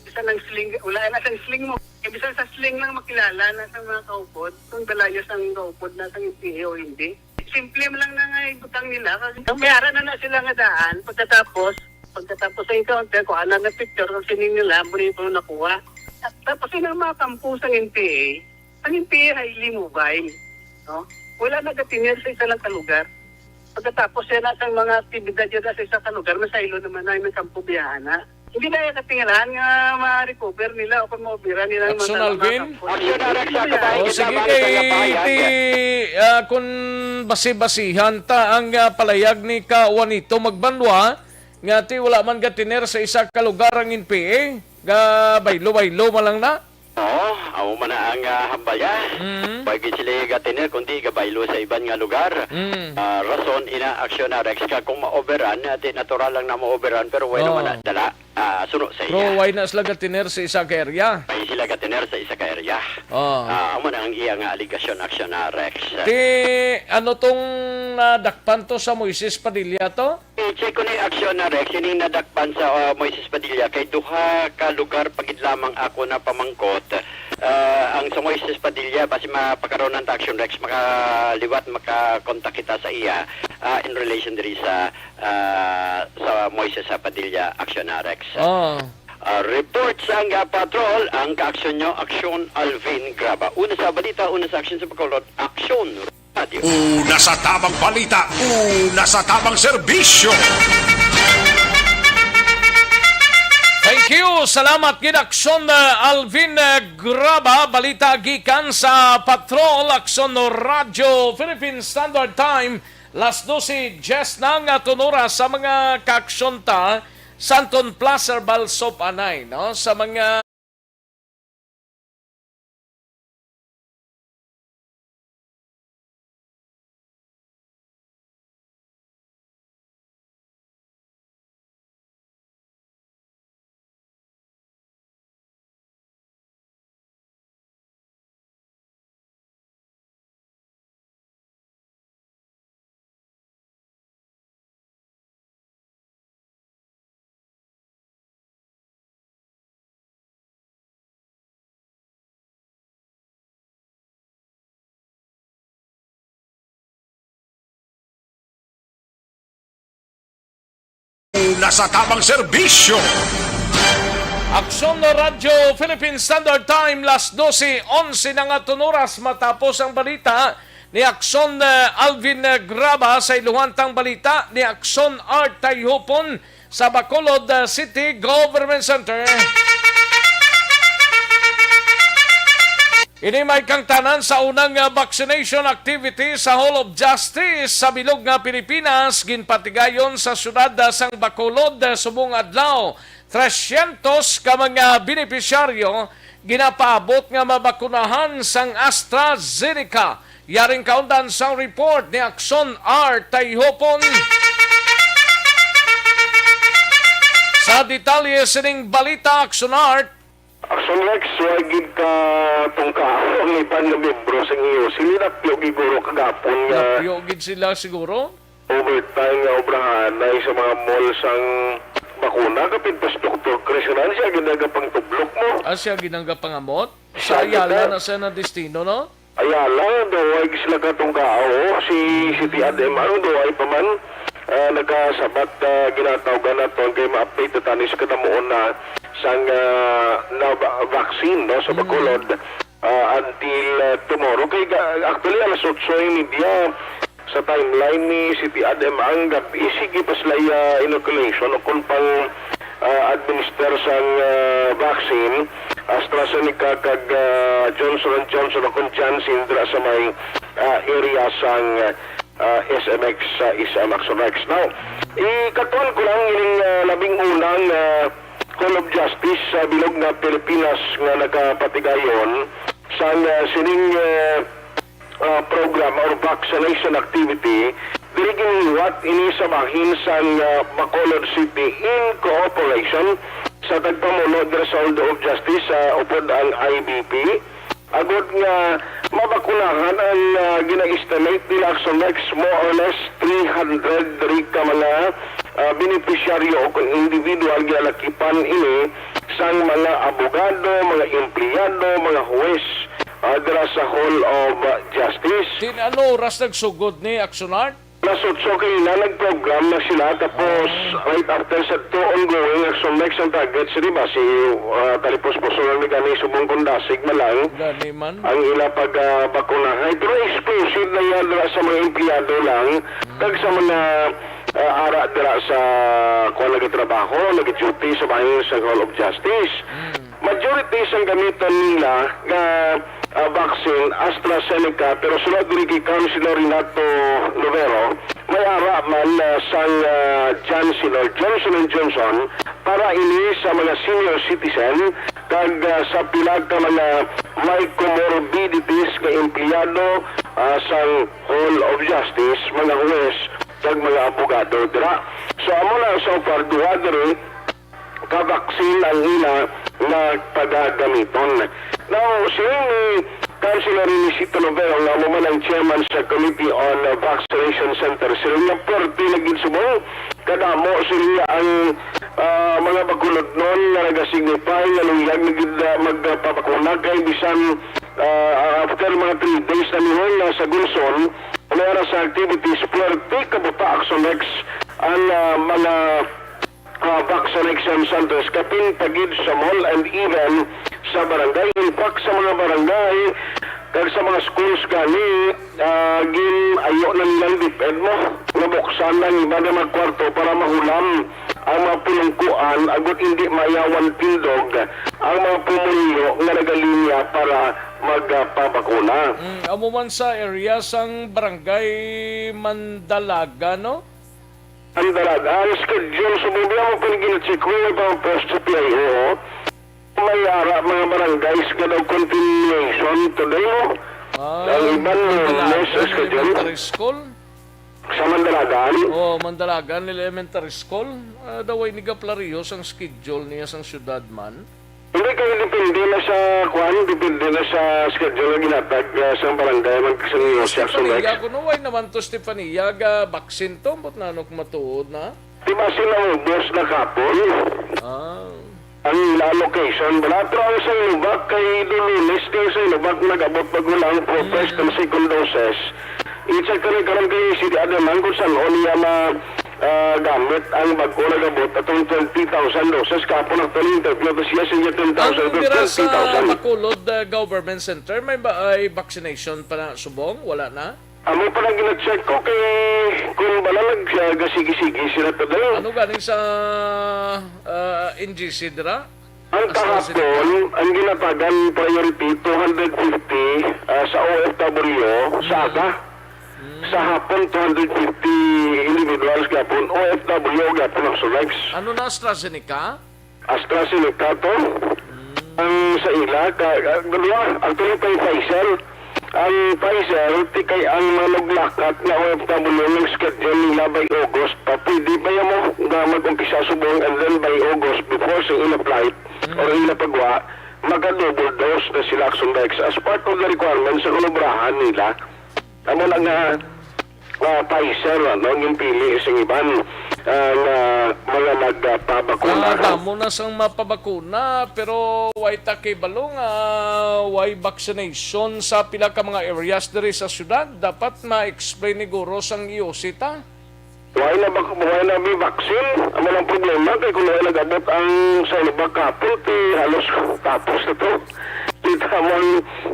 bisan ang sling, wala na sang sling mo. Kay bisan sa sling lang makilala na sa mga kaupod, kung dalayos ang kaupod na sa N P A o hindi. Simple man lang na nga ibutang nila. Kasi may ara na na sila nga daan. Pagkatapos, pagkatapos sa encounter, kuha na ng picture kung sino nila, muli po nakuha. Tapos yun ang mga kampo sa N P A. Ang N P A highly mobile, no? Wala nagatiner sa isa lang ka lugar. Pagkatapos yan, sa mga aktibidad yan sa isa ka lugar, masaylo naman na yung kampo biyahan na. Hindi na yung katingalahan nga ma-recover nila o kung maubira nila ang mga Action, tama Alvin? Kampo. Action, Alex, Hindi sa na. Kabayan, O, sige, Kabayan, kay Kabayan. Ti, ah, kung basi-basihan ta ang, ah, palayag ni Ka Juanito Magbanwa, nga ti wala man gatiner sa isa ka lugar ang N P A, ga baylo-baylo man lang na. Oo, amo man na ang, ah, hambal niya. Mm. Pag sila gatiner, kundi gabaylo sa iban nga lugar. Mm. Ah, rason ina aksyon na, Rex, ka kung ma-overrun, ah, di natural lang na ma-overrun, pero way Oo. naman na dala, ah, suno sa Pero iya. Way na sila gatiner sa isa ka area? Way sila gatiner sa isa ka area. Oo. Ah, amo na ang iya nga aligasyon, aksyon na, Rex. Ti, ano tong nadakpan to sa Moises Padilla to? I-check ko ni aksyon na, Rex, ining nadakpan sa, uh, Moises Padilla, kay duha ka lugar pa gid lamang ako na pamangkot. Uh, ang sa Moises Padilla, basi mapakaronan ta aksyon, Rex, makaliwat, makakontak kita sa iya, uh, in relation diri sa, uh, sa Moises sa Padilla aksyon na, Rex. Oh. Uh, report sa ang, uh, patrol, ang kaaksyon nyo, aksyon Alvin Graba. Una sa balita, una sa aksyon sa Bacolod, aksyon. Una sa tabang balita, una sa tabang serbisyo. Thank you. Salamat gid, Aksyon, uh, Alvin, uh, Graba. Balita gikan sa Patrol, Aksyon Radyo, Philippine Standard Time. Las dose diyes na nga tunora sa mga kaaksyon ta, Santon Plaza, Balsop, anay, no? Sa mga Nasa tamang serbisyo. Aksyon na Radyo Philippine Standard Time, las dose onse na nga tunuras. Matapos ang balita ni Aksyon, eh, Alvin, eh, Graba, sa iluhan tang balita ni Aksyon Art Tayhupon sa Bacolod, eh, City Government Center. Ini may kangtanan sa unang, ah, vaccination activity sa Hall of Justice sa bilog nga Pilipinas, ginpatigayon sa siyudad, ah, sang Bacolod, ah, subong adlaw. Trescientos ka mga benepisyaryo ginapaabot nga mabakunahan sang AstraZeneca. Yaring kaundan sang report ni Aksyon Art Tayhopon. Sa detalye sining balita, Aksyon Art. Aksyon Rex, wa gid ka tungkaon ang iban nga miyembro sang E O C. Nilapyo gid guro kagapon nga Lapyo gid sila siguro? overtime nga obrahanay sa mga mall sang bakuna. Kapin pas Doktor Chris, nga siya ginagapang tublok mo. Ah, siya ginagapangamot? Sa Siya Ayala gid. na siya na destino, no? Ayala, daw ay sila katong kao, si City Adem, ang daw ay pa man, ah, nagkasabat, ah, ginatawgan naton kay ma-update na tani sa kadamuon na sang, ah, na va-, vaccine, no, sa Mm. Bacolod, ah, until, ah, tomorrow. Kay ga-, actually, alas otso y media sa timeline ni City Adem ang gabi, sige pa sila, ah, inoculation o kung pang, ah, administer sang, ah, vaccine, AstraZeneca kag, ah, Johnson and Johnson o kung Janssen dira sa may, ah, area sang, ah, S M X sa isa Maxon Rex. Now, ikatuan ko lang ining, ah, labing unang, ah, Hall of Justice sa bilog nga Pilipinas nga nagapatigayon sang, ah, sining, ah, ah, program or vaccination activity, diri ginliwat ini sa bahin sang, ah, Bacolod City in cooperation sa tagpamuno diri sa Hall of Justice sa upod ang I B P. Agod nga mabakunahan ang, ah, gina-estimate nila, Action Rex, more or less three hundred diri ka mga, ah, benepisyaryo o kung individual ginalakipan ini sang mga abogado, mga empleyado, mga huwes, ah, dira sa Hall of, ah, Justice. Tin, ano oras nagsugod ni Action Art? Alas otso kay na nag-program na sila, tapos Ah. right after sa to ongoing Action Rex ang target sa, di ba, si, ah, Talipos Puso nga may gani subong kung dasig man lang Gani man. ang ila pag, ah, bakunahay. Pero exclusive na yan dira sa mga empleyado lang, kag sa mga, ah, ara dira sa kuwan nagatrabaho, nagaduty sa bahin sa Hall of Justice. Mm. Majority sang gamiton nila nga, ah, vaccine, AstraZeneca, pero sulod diri kay Councilor Renato Lovero, may ara man, ah, sang, ah, Janssen or Johnson and Johnson para ini sa mga senior citizen kag, ah, sa pila ka mga may comorbidities nga empleyado, ah, sang Hall of Justice, mga huwes, kag mga abogado dira. So, amo na, so far, duha diri ka vaccine ang ila nga pagagamiton. Now, siling ni Councilor Renisito Lovero, nga amo man ang chairman sa Committee on Vaccination Center, siling niya, pwerte na gid subong kadamo, siling niya, ang, ah, mga Bacolodnon nga nagasignify nga luyag na gid, ah, magpabakuna kay bisan, ah, after mga three days na nihon nga sa Gunson, may ara sa activities, pwerte kabuta, Action Rex, ang, ah, mga ah, vaccination centers, kapin pa gid sa mall and even sa barangay. In fact, sa mga barangay kag sa mga schools gani, ah, gin-ayo na nilang DepEd mo nga buksan ang iban nga mga kwarto para mahulam ang mga pulungkuan agud hindi mayawan tindog ang mga pumuluyo nga nagalinya para magpabakuna. Mm, amo man sa area sang barangay Mandalaga, no? Ang dalaga, ang schedule sa Bumbia mo pwede gina-check ko, may pang post sa P I O. May ara mga barangays nga daw continuation today, no? Ah, Ang iban mo, Mandalagan may schedule. Elementary School? Sa Mandalagan? Oh, Mandalagan Elementary School. Ah, daw ay nigaplariho sang schedule niya sang syudad man. Hindi, kay depende na sa, kuan, depende na sa schedule nga ginatag, ah, sa barangay man sa Gusto Jackson pa niya, Rex. Kuno, way naman to, Stefania, ga vaccine to, but nanok matuod na? Di ba sila ubos na kapon? Ah. Ang ila location, bala, pero ang sa Lubak, kay do Lunes, kay sa Lubak, nag-abot pa gula ang pro-, Mm. first and second doses. Itsa ka rin karon kay si Adaman, kung saan, o niya ma-, ah, gamit ang bag-o nagabot atong twenty thousand doses. Kahapon, actually, interview to siya sa iya, ten thousand Ang to dira sa twenty thousand. Bacolod, ah, Government Center, may ba ay vaccination pa na subong? Wala na? Amo pa lang gina-check ko kay kung bala nag-, ah, gasigi-sigi sila today. Ano ganing sa, ah, N G C dira? Ang AstraZeneca? Kahapon, ang ginatagan priority, two hundred fifty, ah, sa O F W, sa Mm. aga. Mm. Sa hapon, two hundred fifty individuals gapon, O F W gapon ang selects. Ano na, AstraZeneca? AstraZeneca to. Mm. Ang sa ila, ka, ka, dalawa, actually, kay Pfizer. Ang Pfizer, ti kay ang mga naglakat nga O F W, ang schedule nila by August pa. Pwede pa yan mo nga mag-umpisa subong and then by August, before sa ila flight Mm. or ila pagwa, maka-double dose na sila, Action Rex, as part of the requirements sa kulubrahan nila. Amo na nga, ah, Pfizer, ano, ang ginpili sing iban, ah, nga mga nagpabakuna. Ah, damo na sang mapabakuna, pero way ta kibalo nga way vaccination sa pila ka mga areas diri sa syudad. Dapat ma-explain ni Guro sang E O C ta. Way na bak-, way na may vaccine. Amo lang problema kay kung way nag-abot ang Sinovac kahapon, ti halos tapos na to. Kita mo ang,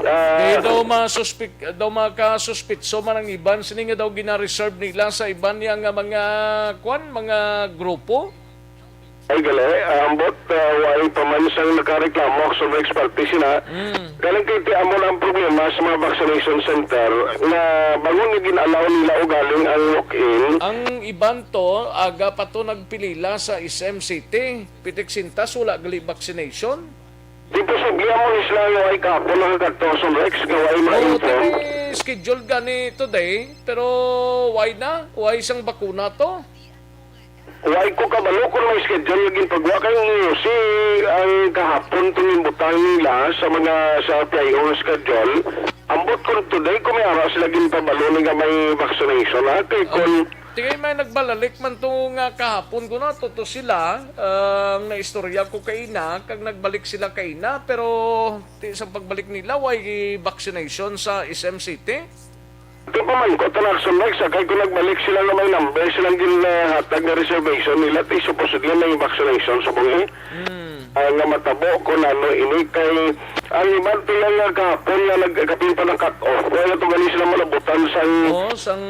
ah, Di daw masuspek-, daw makasuspitso man ang iban sini nga daw gina-reserve nila sa iban niya nga mga, kwan, mga grupo. Ay, gali, ah, ambot, ah, way pa man sang nakareklamo sa mga eksperto sina. Mm. Galing kay ti amo na ang problema sa mga vaccination center nga bangon nga gin-allow nila ugaling ang walk-in. Ang iban to, aga pa to nagpilila sa S M City. Pitik sintas, wala gali vaccination. Di posible amo ni sila nga way kahapon nakakadto sa Rex nga way Oo, ma-inform. Tini scheduled gani today, pero why na? Why isang bakuna to? Why ko kabalo kung may schedule nga ginpagwa kay si ang kahapon tong butang nila sa mga sa P I O nga schedule. Ambot kung today kung may ara sila ginpabalo ni nga may vaccination, ha? Kay kung Tingay may nagbalalik man to nga kahapon ko na to, to sila, ang naistorya ko kaina, kag nagbalik sila kaina, pero ti sa pagbalik nila, way vaccination sa S M City. Di pa man ko, tanak sa Mex, kay kung nagbalik sila nga may number silang ginhatag nga reservation nila, ti supposedly may vaccination sa bungi. Hmm. Ah, nga matabo kung ano ini kay ang iban pila nga kahapon nga nagkapin pa ng cut-off. Wala to gali sila malabutan sang Oo, sang,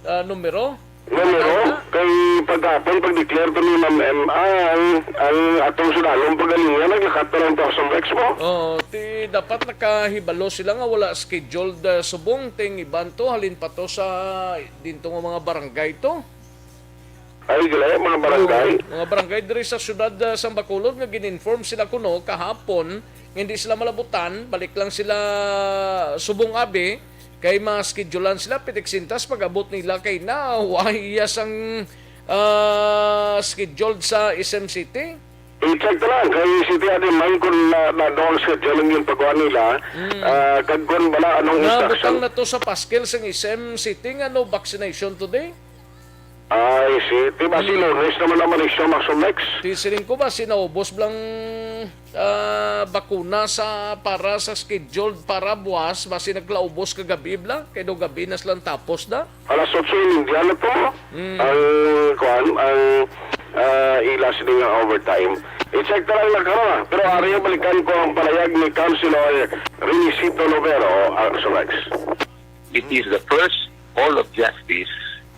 ah, numero. Numero, Tama. Kay pagkapon, pag-declare to ni Ma'am M, ang, ang atong sundalong pagalingan, naglakat na lang to sa Mex mo. Oo, ti dapat nakahibalo sila nga wala scheduled, ah, subong ting iban to, halin pa to sa dinto nga mga barangay to. Ay, gali, mga barangay. Oo, mga barangay diri sa siyudad, ah, sang Bacolod nga gin-inform sila kuno kahapon nga hindi sila malabutan, balik lang sila subong abi kay ma-schedulean sila pitik sintas pag-abot nila kay na wa iya sang, ah, scheduled sa S M City. I-check na lang kay City Admin kung na, na, ano ang schedule ang ginpagawa nila. Mm. Ah, kag kung bala anong Nabutang instruction. Na to sa paskil sang S M City nga no vaccination today. Ay, si, di ba si Hmm. Lunes naman naman ang show, Max Lex? Ti siling ko ba, sinaubos blang, ah, bakuna sa, para sa scheduled para buwas, basi naglaubos kagabi bla, kay do gabi na silang tapos na. Alas otso y media na to, Hmm. ang, kuan, ang, ah, ila sini nga overtime. I-check ta lang na karon, ah. Pero Hmm. ari, balikan ko ang palayag ni Councilor Renisito Lovero, Max Lex. It is the first Hall of Justice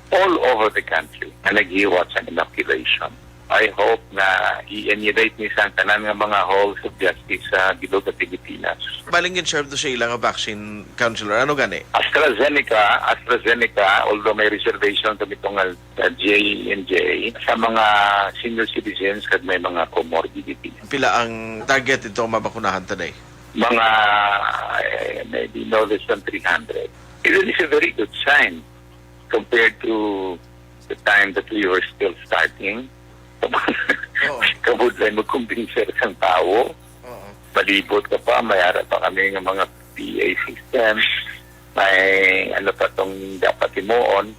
all over the country na naghiwat sa inoculation. I hope na i-emulate ni sa tanan nga mga halls of justice sa bilog sa Pilipinas. Baling gin-serve to sa ila nga vaccine, Councilor. Ano gani? AstraZeneca, AstraZeneca, although may reservation kami tungod sa J and J, sa mga senior citizens kag may mga comorbidity. Pila ang target dito nga mabakunahan today? Mga, eh, maybe no less than three hundred. It is a very good sign compared to the time that we were still starting. Oo. Kabudlay magkumbinser sang tawo. Oo. Palibot ka pa, may ara pa kami nga mga P A system, may ano pa tong dapat himuon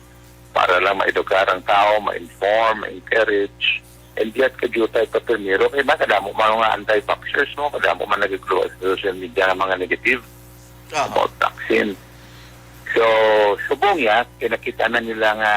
para lang maedukar ang tawo, ma-inform, ma-encourage. And yet, kadyutay pa primero, kay ba, kadamo man nga anti-vaxxers, no? Kadamo man nag-grow sa social media nga mga negative Aha. about vaccine. So, subong ya, kinakita na nila nga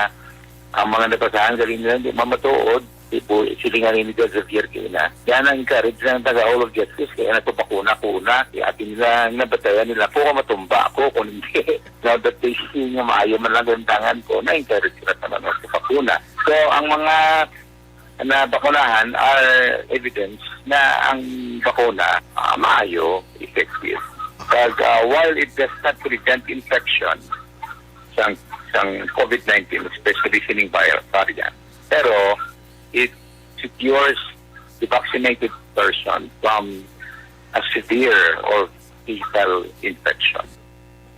Ang mga nabasahan, galing nila, hindi mamatuod. Di po, silingan ni Miguel Javier kaina. Yan ang encourage ng taga Hall of Justice, kaya nagpapakuna-kuna. Kaya atin nila, nabatayan nila po kung matumba ako, kung hindi. Now that they see nga maayo man lang gantangan ko, na-encourage sila sa mga nagpapakuna. So, ang mga nabakunahan are evidence na ang bakuna, ah, maayo, effective. Kag, ah, while it does not prevent infection sang, sang COVID nineteen, especially sining vi-, variant, pero it secures the vaccinated person from a severe or fatal infection.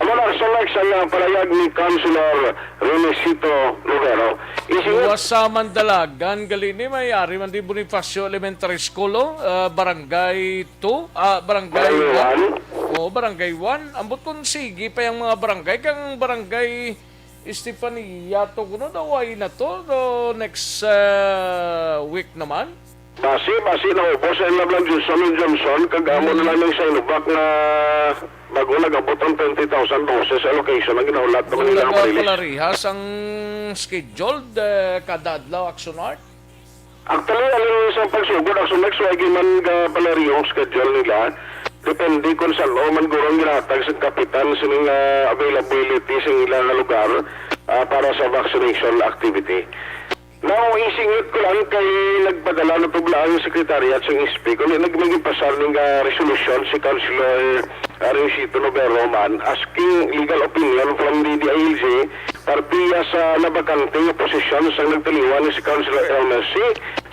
Amo na, sa next, ang, ah, palayag ni Councilor Renesito Rivero. Isingit Luwas sa Mandalagan, gali ni may ari man di Bonifacio Elementary School, oh, ah, Barangay two, ah, Barangay Barangay one. one. Oo, Barangay one. Ambot kung sige pa yung mga barangay, kang Barangay Estefania to, kuno daw ay na to, do next, ah, week naman. Basi, basi naubos ang ilang Johnson and Johnson, kag amo na lang sa Inubak nga bago nag-abot ang twenty thousand doses allocation ang ginahulat naman Kung nila ang Marilis. Nagapalariha sang scheduled, eh, kada adlaw, Action Art? Actually, alin sa pagsugod, Action Art, so ay man ga palariho ang schedule nila. Depende kung saan o man guro ang ginatag sa kapitan sa mga availability sa ilang lugar, ah, para sa vaccination activity. Now, isingit ko lang kay nagpadala na tubla ang secretariat sa S P, kundi nagmigipasar ning, ah, resolusyon si Councilor, ah, Rencito Noguero man asking legal opinion from the D I L G partiya sa nabakante nga posisyon sa nagtaliwan ni si Councilor Elmer C.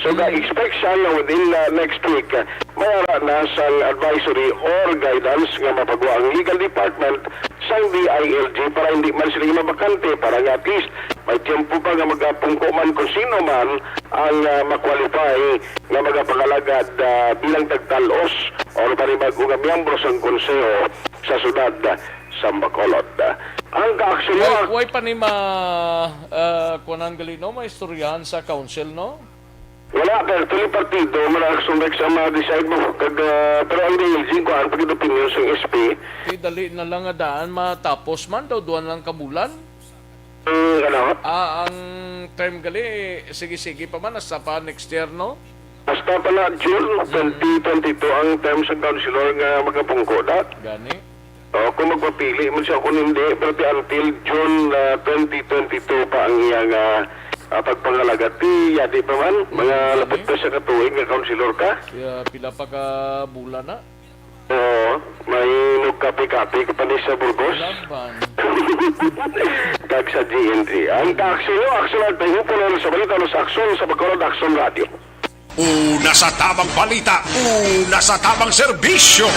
So, Mm. ga-expect siya nga within the next week, ah, may ara na sang advisory or guidance nga mapagwa ang legal department sang D I L G para hindi man sila mabakante, para nga at least may tiyempo pa nga magapungko man kung sino man ang, ah, ma-qualify nga magapangalagad, ah, bilang tagtalos o panibag-o nga miyembro sang konseho sa syudad sa Bacolod. Ang kaaksyon Way, way pa ni ma, ah, kuwanan gali, no? Maistoryahan sa council, no? Wala, pero tuloy partido, man ang Action Rex ang ma-decide mo. Kag, ah, pero ang D I L G, kuhaan pa gid opinion sa S P. Di dali na lang nga daan, matapos man daw, duha na lang ka bulan. Mm, ano? Ah, ang term gali, sige-sige pa man, hasta pa next year, no? Hasta pa na June Mm. twenty twenty-two ang term sa councilor nga magapungko na. Gani. O, kung magpapili man siya, kung hindi, pero ti until June, ah, twenty twenty-two pa ang iyang, ah, ah, pagpangalagad. Ti, yadi pa man, mga Mm, lapit gani. pa sa katuig nga councilor ka. Kaya pila pa ka bulan na? Oo, may nagkape-kape ka pa ni sa Burgos. Laban. Kag sa G N G. Ang Action, Action at Tayo, puno sa balita, sa Action, sa Bacolod, Action Radio. Una sa tamang balita, una sa tamang serbisyo.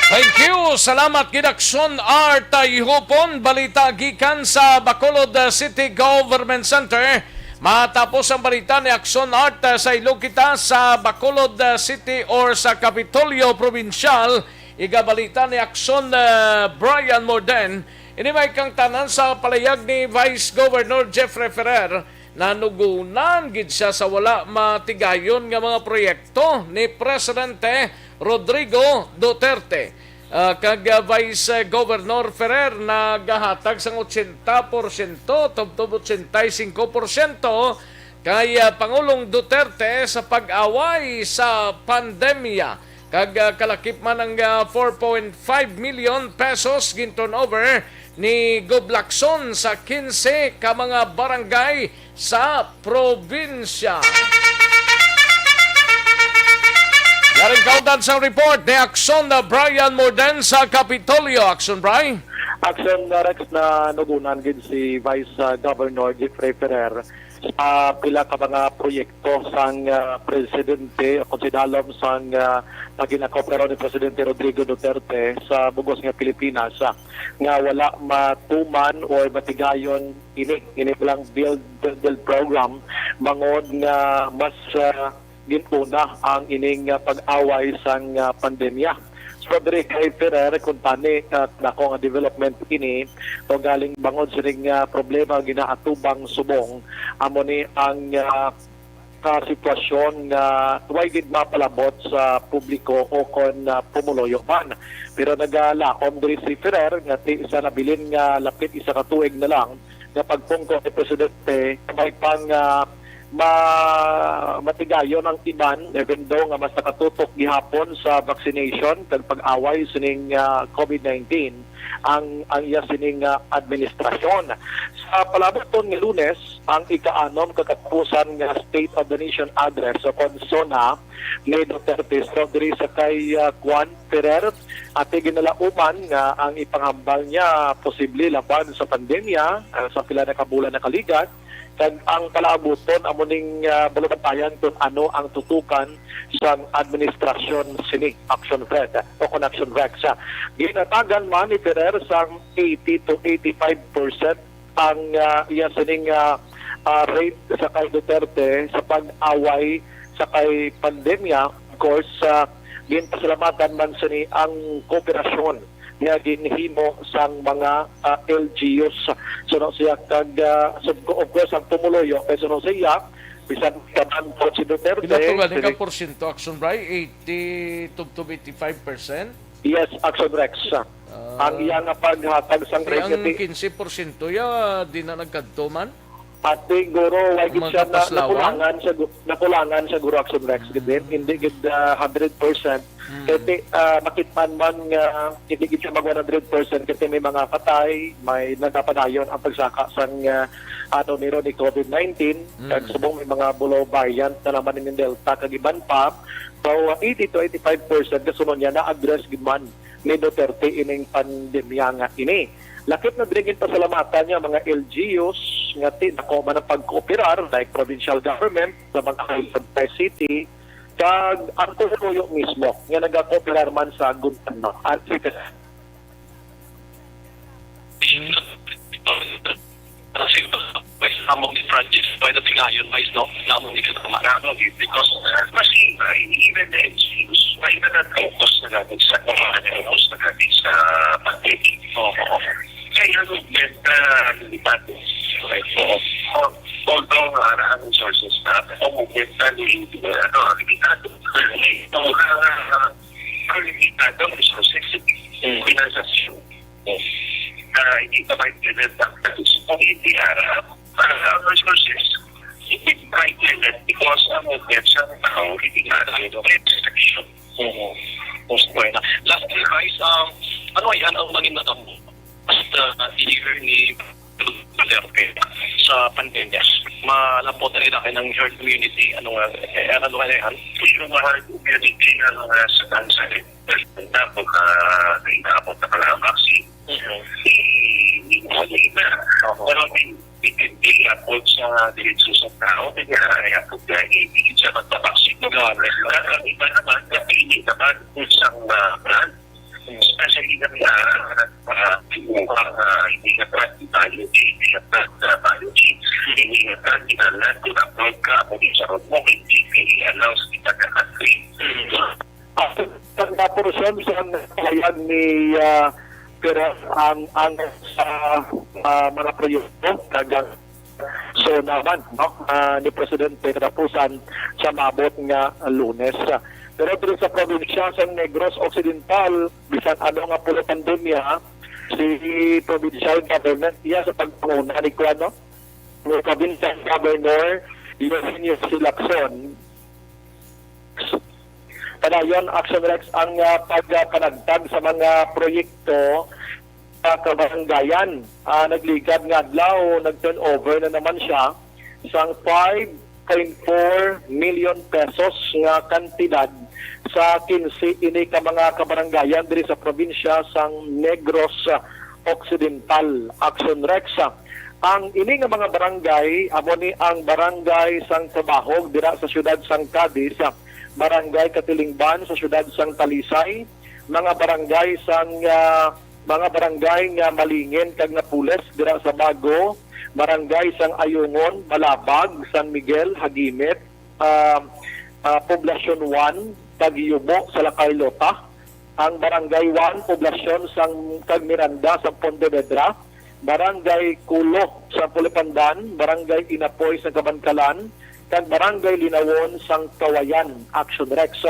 Thank you. Salamat gid, Action Art Ihupon. Balita gikan sa Bacolod, uh, City Government Center. Matapos ang balita ni Action Art, uh, sa Ilog kita sa Bacolod, uh, City or sa Kapitolyo Probinsyal. Igabalita ni Action, uh, Brian Morden. Ini may kangtanan sa palayag ni Vice Governor Jeffrey Ferrer. Nanugunan gid siya sa wala matigayon nga mga proyekto ni Presidente Rodrigo Duterte. Ah, kag, ah, Vice Governor Ferrer nagahatag sang ochenta porsyento tubtob ochenta y cinco porsyento kay, ah, Pangulong Duterte sa pag-away sa pandemya. Kag, ah, kalakip man ang, ah, four point five million pesos ginturnover ni Gob Lacson sa quince ka mga barangay sa probinsya. Yaring kaundan sa report ni Action na Brian Morden sa Kapitolyo. Action, Bri? Action na Rex, nanugunan gid si Vice, ah, Governor Jeffrey Ferrer sa pila ka mga proyekto sang, ah, presidente o kung sinalom sang, ah, paginakoperasyon ni Presidente Rodrigo Duterte sa bugos nga Pilipinas, ah, nga wala matuman or matigayon ini, ini lang build, build, build program, bangod nga mas, ah, gintuna ang ining, ah, pag-away sang, ah, pandemya. So, diri kay Ferrer, kuntani, ah, dako nga development ini, o galing bangod sining, ah, problema nga ginaatubang subong, amo ni ang, ah, sa sitwasyon nga way gid mapalabot sa publiko o kon, ah, pumuluyo man. Pero nagalaom diri si Ferrer nga ti sa nabilin nga lapit isa ka tuig na lang nga pagpungko ni Presidente, may pang, ah, ma-, matigayon ang iban, even though nga mas nakatutok gihapon sa vaccination kag pag-away sining, ah, COVID nineteen ang, ang iya sining, ah, administrasyon. Sa palabuton nga Lunes, ang ika-anom ka katapusan nga State of the Nation Address o kon SONA ni Duterte. So, diri sa kay, ah, Juan Ferrer, ati ginalauman nga ang ipanghambal niya posible laban sa pandemya, ah, sa pila na ka bulan nakaligad, kag ang palaabuton amo ning, ah, balubantayan kung ano ang tutukan sang administrasyon sini Action Red o kon Action Rex. Ginatagan man ni Ferrer sang eighty to eighty-five percent ang, ah, iya sining, ah, ah, rate sa kay Duterte sa pag-away sa kay pandemya. Of course, ah, ginpasalamatan man sini ang kooperasyon nga ginhimo sang mga, ah, L G Us. Suno siya kag, ah, sub-, of course, ang pumuluyo kay suno siya, bisan kaban po si Duterte, Pinatugan ni ka sini- porsyento, Action Bray, eighty to, to eighty-five percent? Yes, Action Rex. Ah. Ang iya nga paghatag sang Kay rate ang nga ti- quince porsyento ya, di na nagkadto man? At siguro, why gid Mga siya na, kapaslawan? Nakulangan siya gu-, nakulangan siya, guro, Action Rex, gid din. Mm. Hindi gid, ah, hundred percent. Mm. Kay ti-, ah, makit-an man nga hindi gid siya mag one hundred percent kasi may mga patay, may nagapadayon ang pagsaka sang, ah, ano, niro ni COVID nineteen. Mm. Kag subong may mga bulaw variant na naman ni Delta kag iban pa. So, eighty to eighty-five percent kasunod niya na-address gid man ni Duterte ining pandemya nga ini. Lakip na diri ginpasalamatan niya mga L G Us nga ti-, dako man ang pagkooperar, like provincial government, sa mga island city, kag ang pumuluyo mismo nga nagakooperar man sa gobyerno. At Kasi, may among ni Francis, may natigayon, may no, namong ni Katama. Because, uh, mas, uh, even the N G Os, may nagkakaupas na gamit sa, kaupos na gamit sa pandemic. Oo. Kaya ang movement, uh, limited. Right? Oo. Although, uh, ang resources na, ang movement na ni, uh, ano, limitado. Ang, uh, ang limitado ang resources, Mm. finansasyon. Mm. Na hindi pa ma-implement ang, ang N D R, ah, ang resources, hindi pa ma-implement because ang movement sa tao, hindi nga tayo restriction. Mm. Gusto ko yun. Last advice, um, ano yan ang nangin natamo? Basta year ni Duterte sa pandemya. Malapot na rin ang herd immunity. Ano nga, eh, ano nga na yan? Yung herd immunity na nga sa cancer. Tapos, ah, inaabot na pala ang vaccine. Mhm. Eh, hindi mo na. Oo. Pero may, may, may abot sa diretso sa tao, kaya ay abot na, eh, hindi siya magpabaksin. Grabe. At ang iba naman, napili naman kung isang, ah, brand. Mhm. Especially na, ah, ah, yung, ah, hindi na brand, biology, hindi na brand, ah, biology, hindi na brand, hindi na brand, hindi na brand, hindi na brand, hindi na brand, Mhm. Ang naporosyon sa pahayag ni, ah, Perez ang, ang sa, ah, mga proyekto kag ang SONA man, no, ah, ni Presidente katapusan sa maabot nga Lunes. Pero diri sa probinsya sa Negros Occidental, bisan ano nga pulo pandemya, si provincial government iya sa pagpanguna ni kuan, no, ni provincial governor Eugenio Silacson. Padayon, Action Rex ang, ah, pagpanagtag sa mga proyekto sa kabaranggayan. Ah, nagligad nga adlaw, nag-turnover na naman siya sang five point four million pesos nga kantidad sa quince ini ka mga kabaranggayan diri sa probinsya sang Negros Occidental. Action Rex. Ang ini nga mga barangay, amo ni ang Barangay Santa Bahog dira sa siyudad sang Cadiz, Barangay Katilingban sa siyudad sang Talisay, mga barangay sang, ah, mga barangay nga Malingin kag Napoles dira sa Bago, Barangay sang Ayungon, Malabag, San Miguel, Hagimit, ah, ah, Poblacion one, kag Yubo sa Lakay Lota, ang Barangay one, Poblacion sang, kag Miranda sa Pontevedra, Barangay Kulo sa Pulipandan, Barangay Inapoy sa Kabankalan, kag Barangay Linawon sang Kawayan, Action Rex.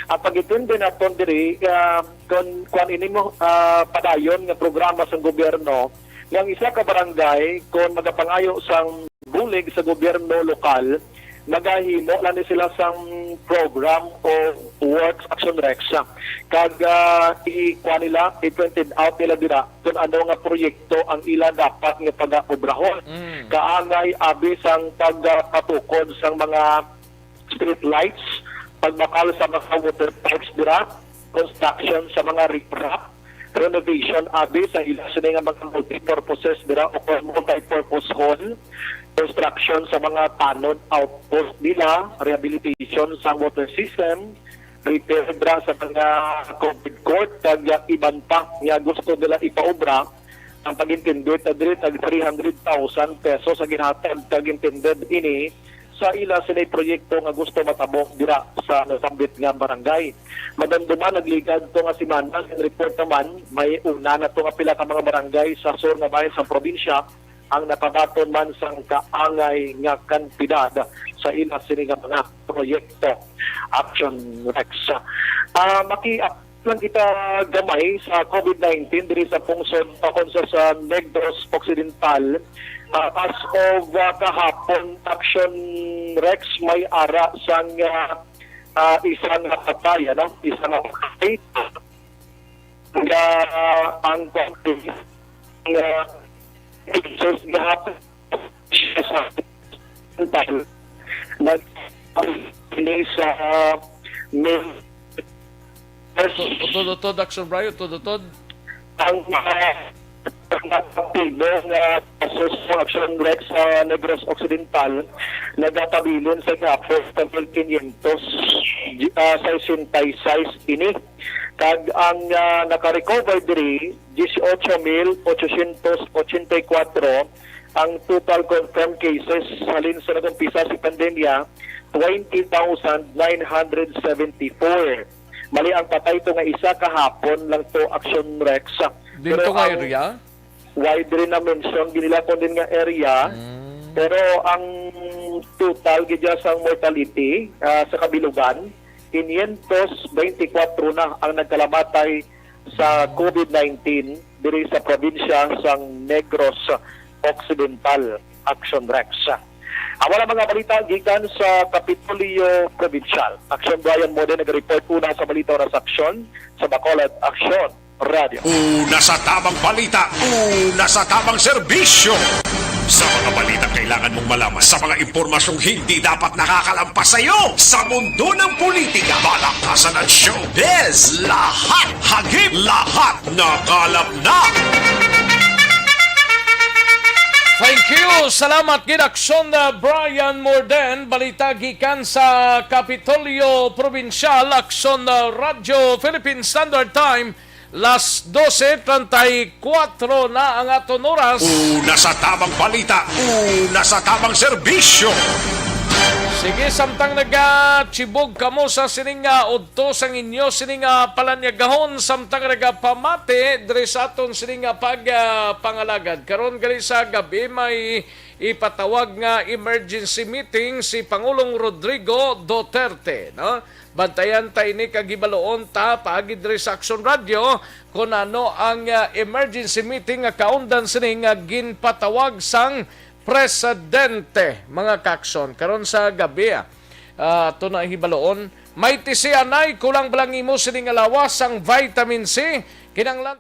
Ang pag-intindi naton diri, ah, kon kuan ini mo, ah, padayon nga programa sang gobyerno, nga ang isa ka barangay kon magapangayo sang bulig sa gobyerno lokal, magahimo lang ni sila sang program o works, Action Rex, kag, ah, i-, kuan nila, i-printed out nila dira kung ano nga proyekto ang ila dapat nga pag-obrahon. Mm. Kaangay abi sang pagpatukod sang mga street lights, pagbakal sa mga water pipes dira, construction sa mga riprap, renovation abi sa ila sini nga mga multipurposes dira o kon multipurpose hall, construction sa mga tanod outpost nila, rehabilitation sa water system, repair dira sa mga covered court, kag iban pa nga gusto nila ipaobra. Ang pag-intended na diri tag three hundred thousand pesos ang ginhatag kag intended ini sa ila sini proyekto nga gusto matabo dira sa nasambit nga barangay. Madamduman, nagligad to nga semana, ang report naman, may una na to nga pila ka mga barangay sa sur nga bahin sa probinsya ang nakabaton man sang kaangay nga kantidad sa ila sini nga mga proyekto. Action Rex. Ah, maki lang kita gamay sa COVID nineteen diri sa pungsod, ah, kon sa, sa Negros Occidental. Ah, as of, ah, kahapon, Action Rex, may ara sang, ah, ah, isa nga patay, ano? Isa nga patay. Nga, ah, ang nga cases gahapon siya sa hospital. Nag-, ini sa, ah, main Utod, utod, utod, Action Brian, utod, utod. Ang mga, mga aktibo nga kaso sa Action Rex sa Negros Occidental nagapabilin sa gahapon sa mil quinientos, ah, sesenta y seis ini. Kag ang, ah, nakarecover diri, dieciocho mil ochocientos ochenta y cuatro ang total confirmed cases halin sa nag-umpisa si pandemya, twenty thousand nine hundred seventy-four. Mali, ang patay to nga isa kahapon lang to, Action Rex. Dito Pero nga ang area? Wide rin na mention, ginila ko din nga area. Mm. Pero ang total gid sa mortality, ah, sa kabilugan, quinientos veinticuatro na ang nagkalamatay sa COVID nineteen diri sa probinsya sang Negros Occidental, Action Rex. Amo na mga balita gikan sa Kapitolyo Provincial. Action Brian Mode nag-report una sa balita, oras aksyon sa Bacolod Action Radio. Una sa tamang balita, una sa tamang serbisyo. Sa mga balitang kailangan mong malaman, sa mga impormasyong hindi dapat nakakalampas sa iyo, sa mundo ng politika, balaktasan at showbiz, lahat hagip, lahat nakalap na. Thank you. Salamat gid, Aksyon, uh, Brian Morden. Balita gikan sa Kapitolyo Provincial, Aksyon, uh, Radyo Philippine Standard Time. Las doce treinta y cuatro na ang aton oras. Una sa tamang balita, una sa tamang serbisyo. Sige, samtang nagachibog kamo sa sining nga udto sang inyo sining nga palanyagahon, samtang nagapamati diri sa aton sining nga pag, ah, pangalagad. Karon gali sa gabi may ipatawag nga emergency meeting si Pangulong Rodrigo Duterte, no? Bantayan ta ini kag hibaluon ta paagi diri sa Aksyon Radio kon ano ang, ah, emergency meeting nga kaundan sini nga ginpatawag sang presidente, mga kaksyon. Karon sa gabi, ah, ah, ato na hibaluon, may tisianay, kulang ba lang imo sini nga lawas sang vitamin C? Kinahanglan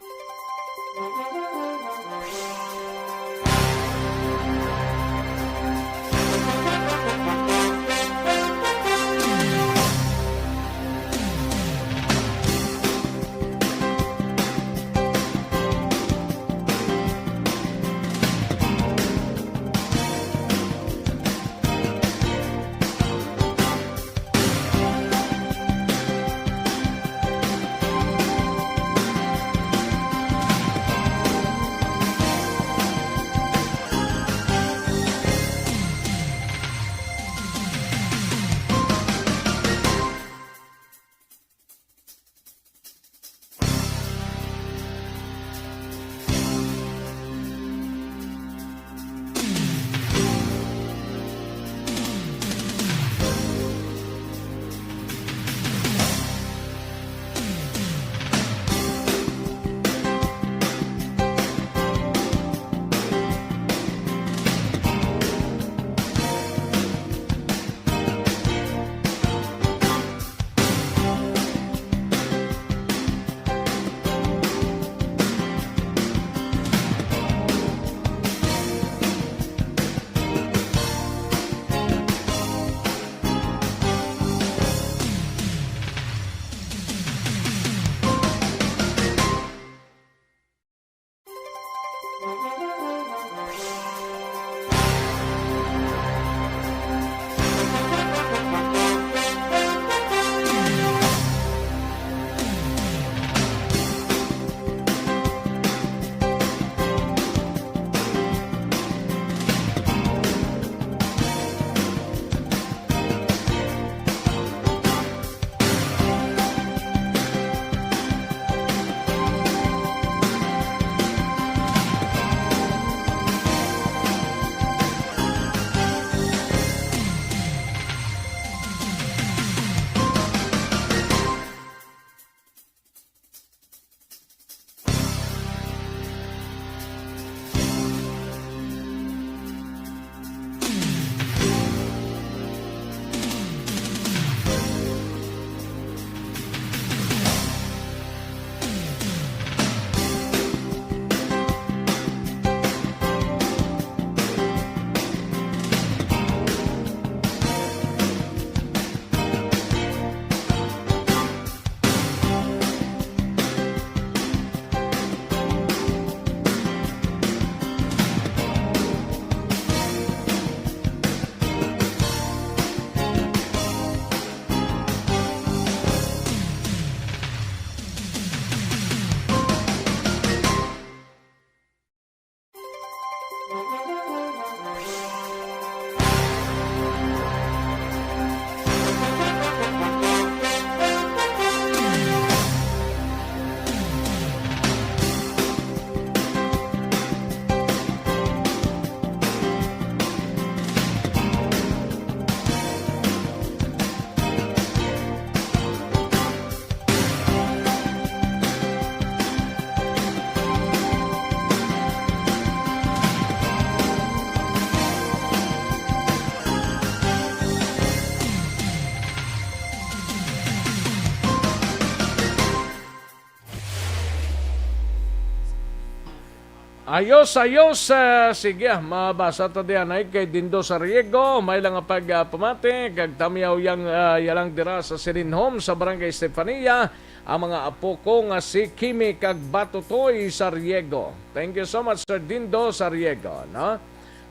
Ayos, ayos. Ah, sige, ah, mabasa ta diyan ay kay Dindo Sariego. May lang nga pag, ah, pamati, kag tamyaw yang, ah, yalang dira sa Sinin Home sa Barangay Estefania, ang mga apo ko nga si Kimi kag Batutoy Sariego. Thank you so much, Sir Dindo Sariego, no?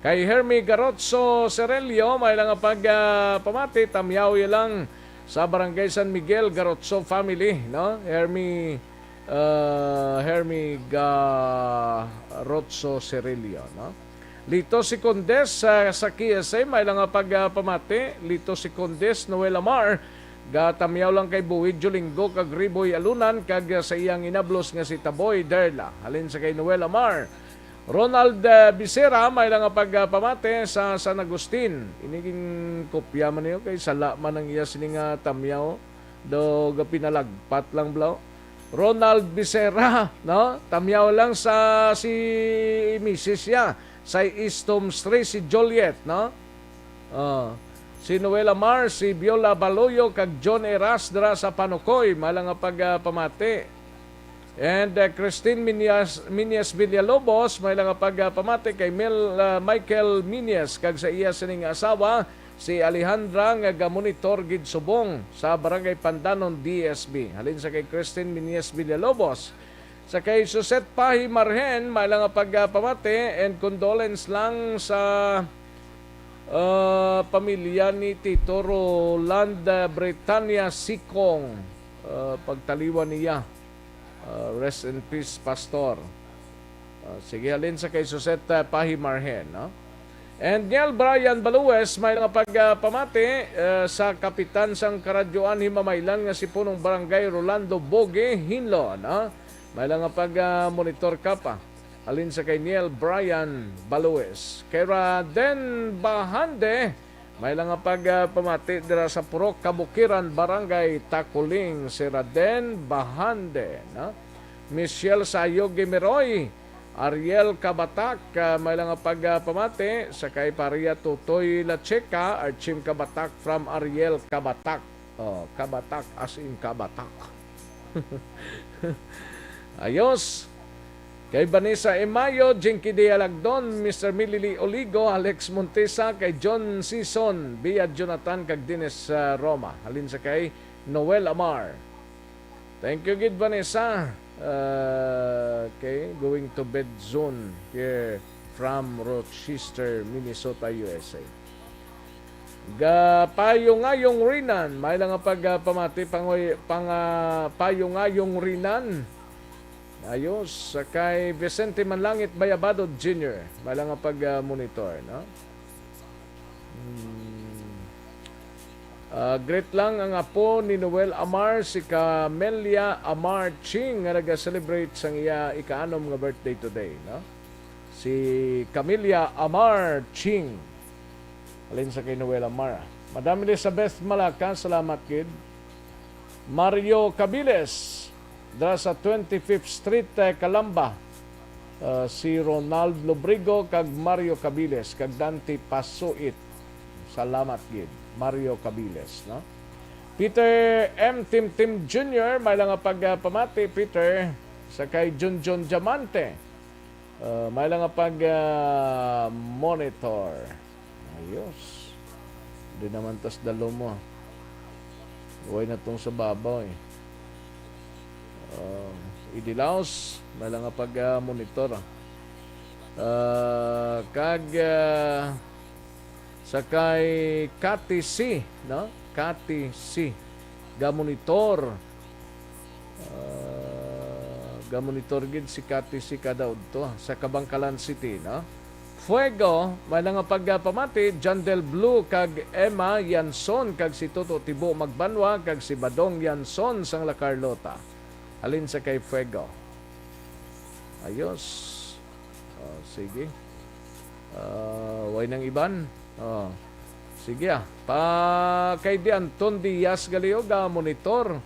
Kay Hermie Garotso Serelio, may lang nga pag, ah, pamati, tamyaw lang sa Barangay San Miguel, Garotso family, no? Hermie, ah, Hermie Garotso Serelio, no? Lito Secondes, ah, sa K S A, may lang nga pag, ah, pamati. Lito Secondes, Noel Amar, gatamyaw lang kay Buwid Jolingo kag Riboy Alunan kag, ah, sa iyang inablos nga si Taboy Derla. Halin sa kay Noel Amar. Ronald, ah, Becerra, may lang nga pag, ah, pamati sa San Agustin. Ini gin kopya man niyo kay sala man ang iya sini nga tamyaw. Do gapinalagpat lang, bro. Ronald Becerra, no? Tamyaw lang sa si misis siya, sa Istom Street, si Juliet, no? Oh. Si Noel Amar, si Viola Baloyo, kag John Eras dira sa Panukoy, may lang nga pag, ah, pamati. And, uh, Christine Minyas, Minyas Villalobos, may lang nga pag, uh, pamati kay Mil, uh, Michael Minyas kag sa iya sining asawa, si Alejandra, nga gamonitor gid subong sa Barangay Pandanon D S B. Halin sa kay Christine Minyas Villalobos. Sa kay Suset Pahi Marhen, may lang nga pag, uh, pamati and condolence lang sa, uh, pamilya ni Tito Roland, uh, Britanya Sikong, uh, pagtaliwan niya. Ah, rest in peace, Pastor. Ah, sige, halin sa kay Suset, ah, Pahi Marhen, no? And Niel Brian Balues, may nga pag, ah, pamati, ah, sa kapitan sang karadyoan himamaylan nga si Punong Barangay Rolando Boge Hinlo, no? May nga pag, ah, monitor ka pa. Halin sa kay Niel Brian Balues. Kay Raden Bahande, may lang nga pag, ah, pamati dira sa Purok Kabukiran, Barangay Takuling, si Raden Bahande, no? Michelle Sayo Gimiroy, Ariel Kabatak, ah, may lang nga pag, ah, pamati sa kay Paria Tutoy Lacheca, Archim Kabatak from Ariel Kabatak. Oh, Kabatak as in Kabatak. Ayos. Kay Vanessa Emayo, Jinky Dialagdon, Mister Milili Oligo, Alex Montesa, kay John Sison, Bia Jonathan, kag Dennis, ah, Roma. Halin sa kay Noel Amar. Thank you gid, Vanessa. Ah, okay, going to bed soon here from Rochester, Minnesota, U S A. Ga Payungayong Rinan, may lang nga pag, ah, pamati pangoy, pang, ah, Payungayong Rinan. Ayos, sa kay Vicente Manlangit Bayabado Junior, may lang nga pag, ah, monitor, no? Hmm. Ah, greet lang ang apo ni Noel Amar, si Camelia Amar Ching, nga naga-celebrate sang iya ikaanom nga birthday today, no? Si Camelia Amar Ching. Halin sa kay Noel Amar. Madam Elizabeth Malaka, salamat gid. Mario Cabiles, dira sa twenty-fifth Street, eh, Calamba. Ah, si Ronald Lobrigo kag Mario Cabiles kag Dante Pasuit. Salamat gid, Mario Cabiles, no? Peter M. Timtim Junior, may lang nga pag, ah, pamati, Peter, sa kay Junjun Diamante. Ah, may lang nga pag, ah, monitor. Ayos. Di naman tas dalo mo. Huwag na tong sa babaw eh. Ah, Idilaos, may lang nga pag, ah, monitor, ah. Ah, kag, ah, sa kay Kati C, no? Kati C. Gamonitor. Ah, gamonitor gid si Kati C kada udto sa Kabangkalan City, no? Fuego, may nga pagpamati, John Del Blue kag Emma Yanson, kag si Toto Tibo Magbanwa, kag si Badong Yanson sang La Carlota. Halin sa kay Fuego. Ayos. Oh, sige. Ah, way nang iban. Oh. Sige, ah. Pa kay di Anton Diaz Galiog, ah, monitor.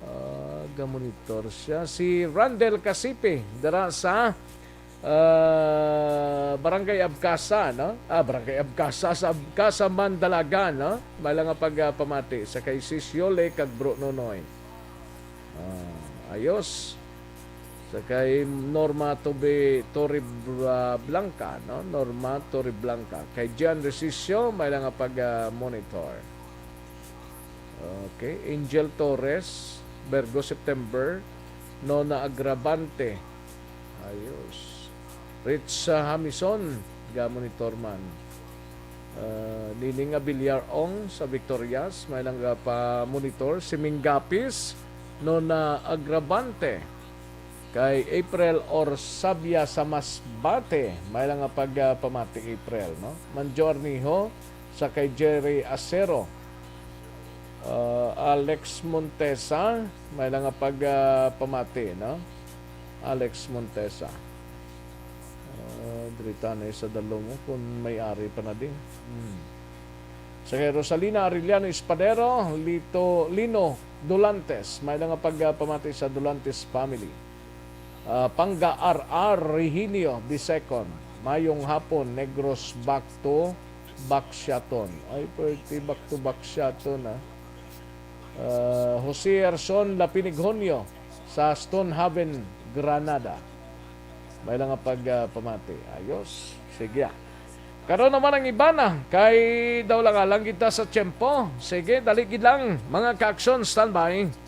Ah, gamonitor siya. Si Randel Casipe, dira sa, ah, Barangay Abcasa, no? Ah, Barangay Abcasa, sa Abcasa, Mandalagan, no? May nga pagpamati sa kay Sis Yole kag Bro Nonoy. Ah, ayos. Sa kay Norma Tobe-, Torre Bla-, Blanca, no? Norma Torre Blanca. Kay Gian Resisio, may nga pag-monitor. Okay, Angel Torres, Virgo September, Nona Agravante. Ayos. Rich, ah, Hamison, ga-monitor man. Ah, Nining Abiliar Ong sa Victorias, may lang ga pa-monitor. Si Ming Gapis, Nona Agravante. Kay April Orsabia sa Masbate, may lang nga pag, ah, pamati April, no? Manjo Arnijo, sa kay Jerry Acero. Ah, Alex Montesa, may lang nga pag, ah, pamati, no? Alex Montesa. Ah, diri ta na sa dalom mo kung may ari pa na din. Hmm. Sa kay Rosalina Arellano Espadero, Lito, Lino Dulantes, may lang nga pag, ah, pamati sa Dulantes family. Ah, Pangga R R Regilio the second. Mayong hapon, Negros, back to Baksyaton. Ay, pwerte, back to Baksyaton, ah. Ah, Jose Erson Lapinig Honyo sa Stonehaven, Granada. May lang nga pag, ah, pamati. Ayos. Sige, ah. Karon naman ang iban, ah, kay daw lang alang kita sa tiyempo. Sige, dali gid lang, mga ka-aksyon, standby.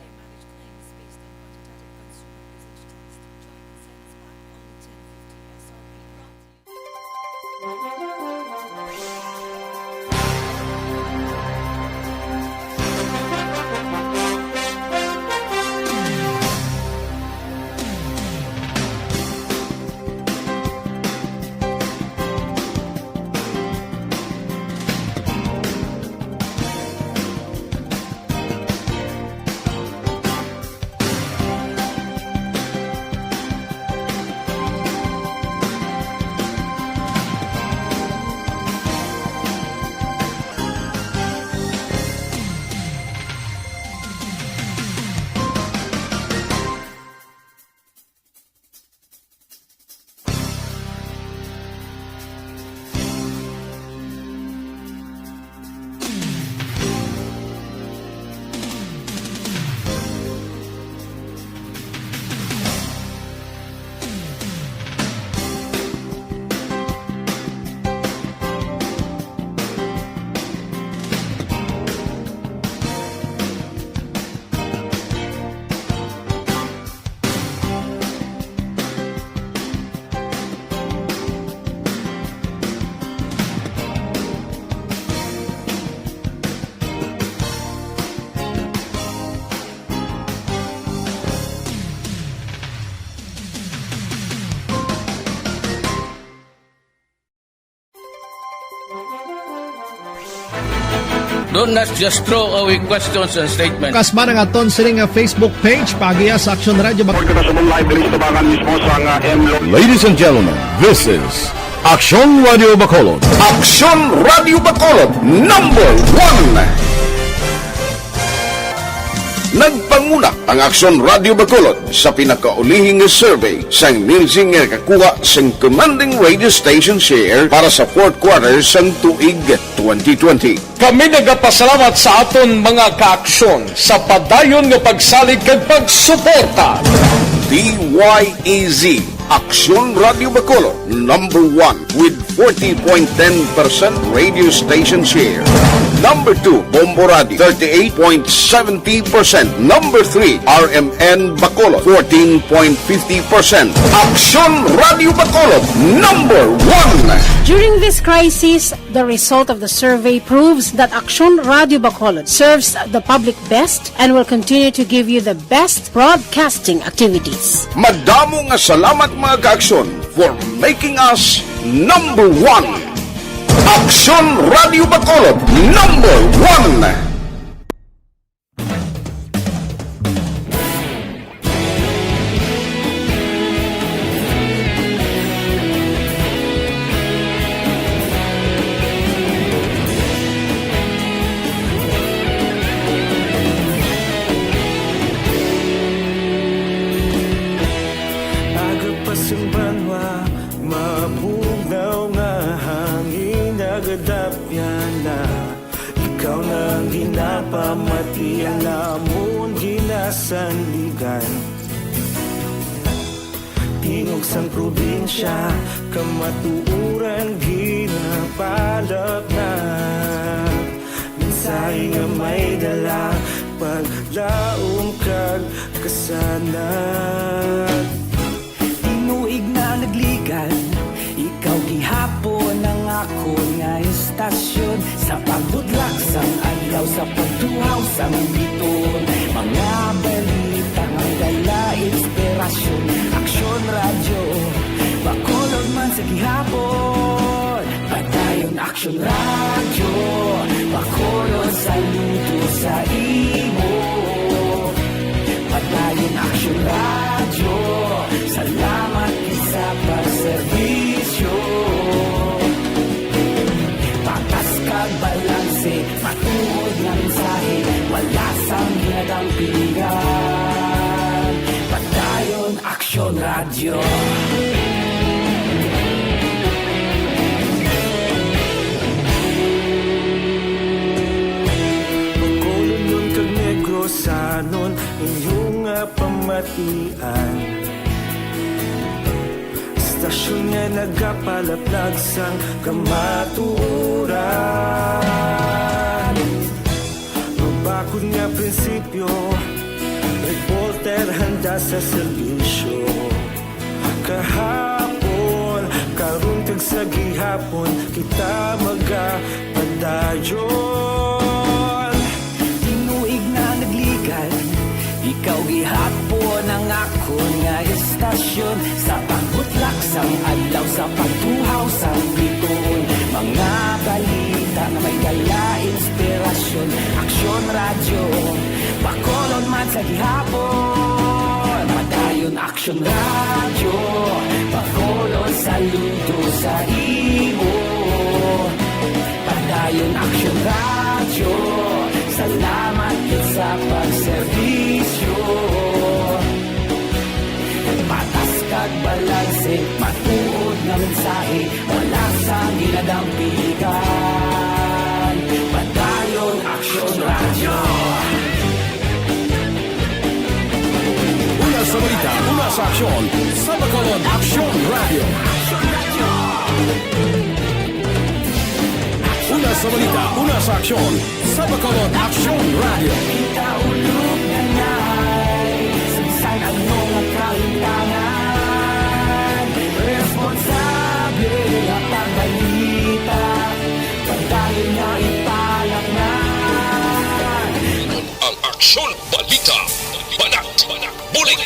Don't not just throw away questions and statements. Kasman ang aton sini nga Facebook page, paagiha sa Aksyon Radio Bac- Report kita sa live diri sa tubangan mismo sa nga M Lo- Ladies and gentlemen, this is Aksyon Radio Bacolod. Aksyon Radio Bacolod, number one. Nagpanguna ang Aksyon Radio Bacolod sa pinakaulihing nga survey sang Nielsen nga nakakuha sang commanding radio station share para sa fourth quarter sang tuig twenty twenty. Kami nagapasalamat sa aton mga kaaksyon sa padayon nga pagsalig kag pagsuporta. D Y E Z, Aksyon Radio Bacolod, number one with forty point ten percent radio station share. Number two, Bombo Radio, thirty-eight point seventy percent. Number three, R M N Bacolod, fourteen point fifty percent. Aksyon Radio Bacolod, number one. During this crisis, the result of the survey proves that Aksyon Radio Bacolod serves the public best and will continue to give you the best broadcasting activities. Madamo nga salamat, mga ka-Aksyon, for making us number one. Aksyon Radio Bacolod, number one. Aga pa sing banwa, mabugnaw nga hangin, nagadapyan na. Ikaw na ang ginapamati, ang amon ginasandigan. Tingog sang probinsya, kamatuoran ginapalapnag. Mensahe nga may dala, paglaom kag kasanag. Tinuig na nagligad, ikaw gihapon ang akon nga istasyon. Sa pagbudlak sang adlaw, sa pagtuhaw sang biton, mga balita nga dala inspirasyon. Aksyon Radyo, Bacolod man sa gihapon. Padayon Aksyon Radyo, Bacolod, saludo sa imo. Padayon Aksyon Radyo, salamat gid sa pagserbisyo. Patas kag balanse, matuod nga mensahe, wala sang ginadampigan. Padayon Aksyon Radyo. Bacolodnon kag Negrosanon, inyo nga pamatian. Istasyon nga nagapalaplag sang kamatuoran. Mabakod nga prinsipyo, reporter handa sa serbisyo. Kahapon, karon kag sa gihapon, kita magapadayon. Tinuig na nagligad, ikaw gihapon ang akon nga istasyon. Sa pagbutlak sang adlaw, sa pagtuhaw sang biton, mga balita nga may dala inspirasyon. Aksyon Radyo, Bacolod man sa gihapon. Padayon Aksyon Radyo, Bacolod, saludo sa imo. Padayon Aksyon Radyo, salamat gid sa pagserbisyo. Patas kag balanse, matuod nga mensahe, wala sang ginadampigan. Padayon Aksyon Radyo. Una sa balita, una sa aksyon, sa Bacolod Aksyon Radyo. Una sa balita, una sa aksyon, sa Bacolod Aksyon Radyo. Kita ulog na nay, sa bisan ano nga kahitangan, responsable nga pagbalita, padayon nga ipalapngan. Ang Aksyon Balita, Banat, Bulig.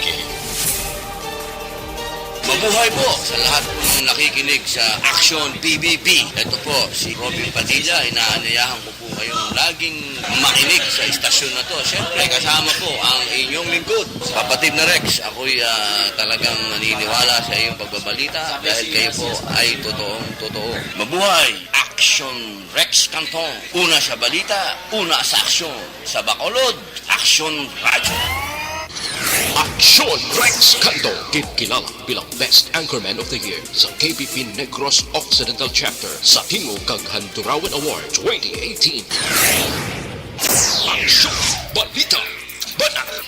Mabuhay po sa lahat po ng nakikinig sa Aksyon P B B. Ito po si Robin Padilla. Inaanyayahan ko po kayong laging makinig sa istasyon na to. Siyempre, kasama po ang inyong lingkod, kapatid na Rex. Ako'y, ah, talagang naniniwala sa iyong pagbabalita dahil kayo po ay totoong totoo. Mabuhay! Aksyon Rex Cantong. Una sa balita, una sa aksyon. Sa Bacolod, Aksyon Radyo. Aksyon Rex Cantong, kinkilala bilang Best Anchorman of the Year sa K P P Negros Occidental Chapter sa Tingog kag Handurawan Award twenty eighteen. Aksyon, balita, banat,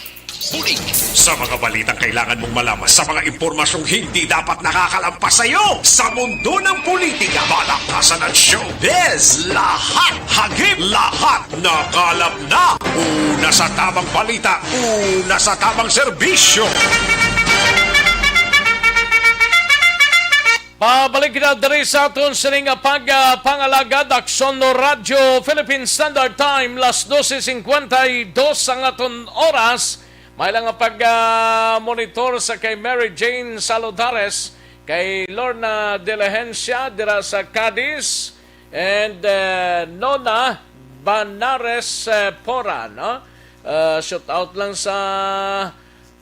bulig. Sa mga balitang kailangan mong malaman, sa mga impormasyong hindi dapat nakakalampas sa iyo, sa mundo ng politika, balakasan at showbiz, lahat, hagip, lahat, nakalap na. Una sa tamang balita, una sa tamang serbisyo. Pabalik kita diri sa aton sini nga pag, ah, pangalagad, Aksyon no Radyo Philippine Standard Time, las doce cincuenta y dos ang aton oras. May lang nga pag, ah, monitor sa kay Mary Jane Saludares, kay Lorna Delegencia dira sa Cadiz, and, ah, Nona Banares, eh, Pora, no? Ah, shout out lang sa,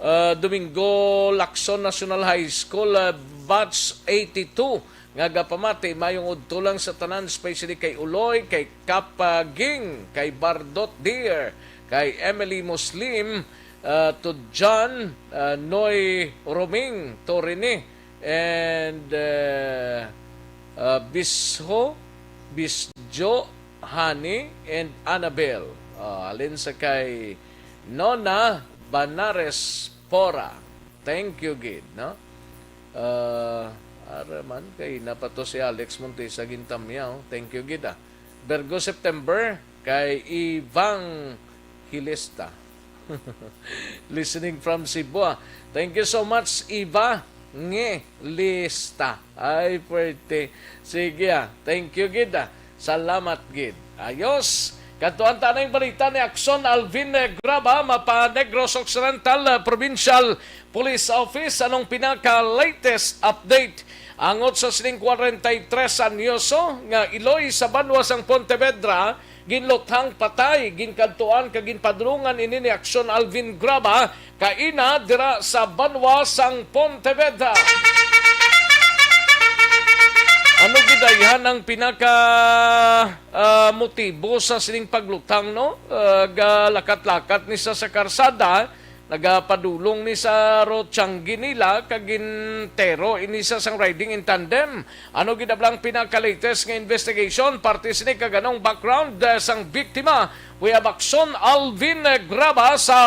ah, Domingo Lacson National High School, ah, batch eighty-two, nga gapamati, mayong udto lang sa tanan, especially kay Uloy, kay Kap, ah, Ging, kay Bardot Dear, kay Emily Muslim, ah, to John, ah, Noy Roming, Torini, and, ah, ah, Bisho, Bisjo, Honey, and Annabel. Ah, halin sa kay Nona Banares Pora. Thank you gid, no? Ah, ara man, kay napato si Alex Montesa gintamyaw. Thank you gid, ah. Virgo September, kay Ivang Hilista. Listening from Cebu, ah. Thank you so much, Iva Nge Lista. Ay, pwerte. Sige, ah. Thank you gid, ah. Salamat gid. Ayos. Kadtuan ta na ang balita ni Akson Alvin, eh, Graba, mapa Negros Occidental, eh, Provincial Police Office. Anong pinaka-latest update? Angot sa sining kwarenta y tres anyoso nga iloy sa banwa sang Pontevedra, ginluthang patay, ginkadtuan kag ginpadulungan ini ni Akson Alvin Graba, kaina dira sa banwa sang Pontevedra. Ano gid ayhan ang pinaka, ah, motibo sa sining pagluthang, no? Ah, galakat-lakat ni sa, sa karsada, nagapadulong ni sa road tiyanggi nila kag gintero ini sa sang riding in tandem. Ano gid ablang pinaka-latest nga investigation? Parte sini kag anong background, eh, sang biktima? We have Akson Alvin, eh, Graba sa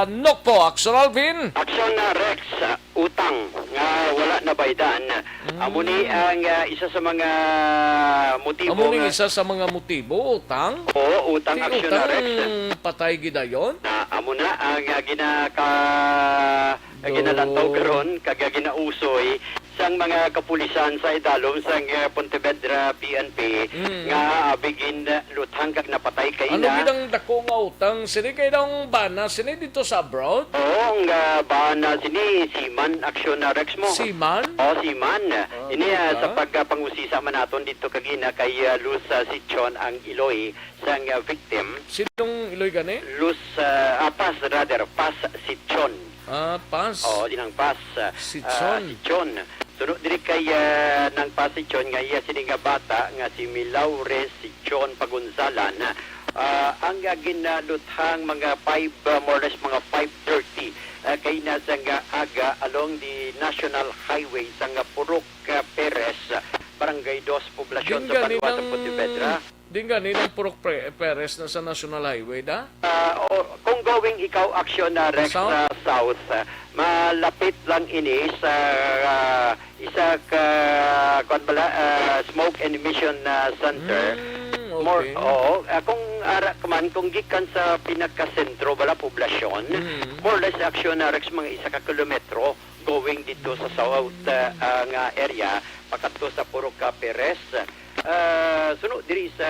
Nokpo. Akson Alvin. Aksyon na Rex, ah, utang nga wala nabaydan. Mm. Amo ni ang, ah, isa sa mga motibo. Amo ni nga isa sa mga motibo, utang? Oo, utang. Ti Aksyon na utang Rex. Patay gidayon? Na, amo na ang, ah, ginaka-, ang Do- ginalantaw karon kag ginausoy sang mga kapulisan sa idalom sang, eh, Pontevedra P N P. Mm. Nga, ah, bigin, ah, luthang kag napatay kay Ano na. Gid ang dako nga utang sini kay daw ang bana sini dito sa abroad? Oo, nga bana sini, seaman, Aksyon na Rex mo. Seaman? Oh, seaman. Ah, Ini, ah, ganda. Sa pagpangusisa man naton dito kagina kay, ah, Luz, ah, Sichon ang iloy sang, ah, victim. Sinong iloy gani? Luz, ah, ah, Paz, rather, Paz Sichon. Ah, Paz. Oo, dinang Paz, ah, Sichon. Ah, Sichon. Suno diri kay, ah, nang Paz Sichon nga iya sini nga bata nga si Milaure Sichon Pagunsalan, ah, ang, ah, ginaluthang mga five, ah, more or less mga five thirty, ah, kay na sang aga along the National Highway sang, ah, Purok, ah, Perez, Barangay Dos, Poblacion sa Banwa sa Pontevedra. Din gani ng Purok Pre-, Perez na sa National Highway, da? Ah, o, kung going ikaw, Aksyon na Rex, South? Sa South, ah, malapit lang ini sa, ah, isa ka, kuwan bala, ah, smoke and emission, ah, center. Mm, More, okay. Oo, ah, kung ara ka man, kung gikan sa pinakasentro bala, poblasyon, Mm. more or less, Aksyon na Rex, mga isa ka kilometro going dito sa South, ah, ah, nga area, pakadto sa Purok Perez. Ah, suno diri sa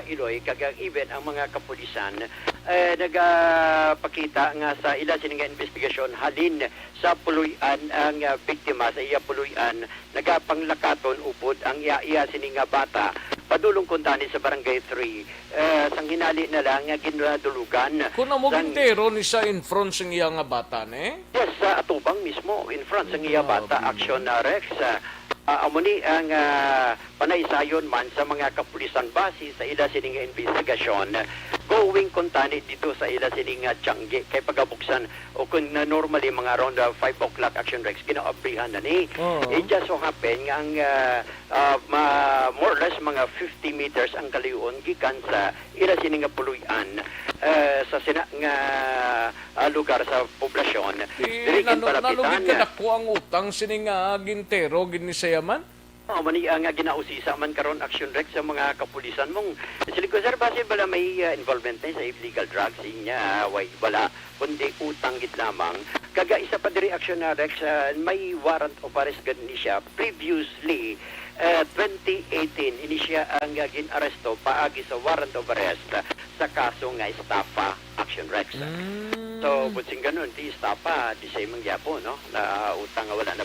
Iloy, kag, ah, even ang mga kapulisan, eh, nagapakita nga sa ila sini nga investigasyon, halin sa puloy-an ang, ah, biktima sa iya puloy-an, nagapanglakaton upod ang iya, iya sini nga bata. Padulong kuntani sa Barangay three, eh, sang hinali na lang nga ginadulugan Kung amo sang gintero ni sa in front sang iya nga bata, ne? Yes, sa atubang mismo, in front sang iya bata, Grabe. Aksyon na Rex. Ah, ah, amo ni ang, ah, panaysayon man sa mga kapulisan base sa ila sini nga investigasyon. Going kuntani dito sa ila sini nga tiyanggi kay pagabuksan o kung na normally mga around, ah, five o'clock, Aksyon Rex, ginaabrihan na ni. Oo. It just so happen nga ang, ah, ah, ma-, more or less mga fifty meters ang kalayo-on gikan sa ila sini nga puloy-an, eh, sa sina nga, ah, lugar sa poblasyon. Di, Diri nano, nano gid ginpalapitan. Kadako ang utang sini nga gintero gid ni sa iya man? Amo ni ang, ah, ginausisa man karon, Action Rex, sa mga kapulisan mong siling ko, sir, basin bala may, ah, involvement na sa illegal drugs, inya, ah, way bala, kundi utang gid lamang. Kaga isa pa diri, Action, ah, Rex, ah, may warrant of arrest gid ni siya previously, ah, twenty eighteen, ini siya ang, ah, gin-aresto paagi sa warrant of arrest, ah, sa kaso nga estafa, Action Rex. Mm. So, butsing ganun, ti estafa, di sa imong gyapo, no? Na utang nga wala na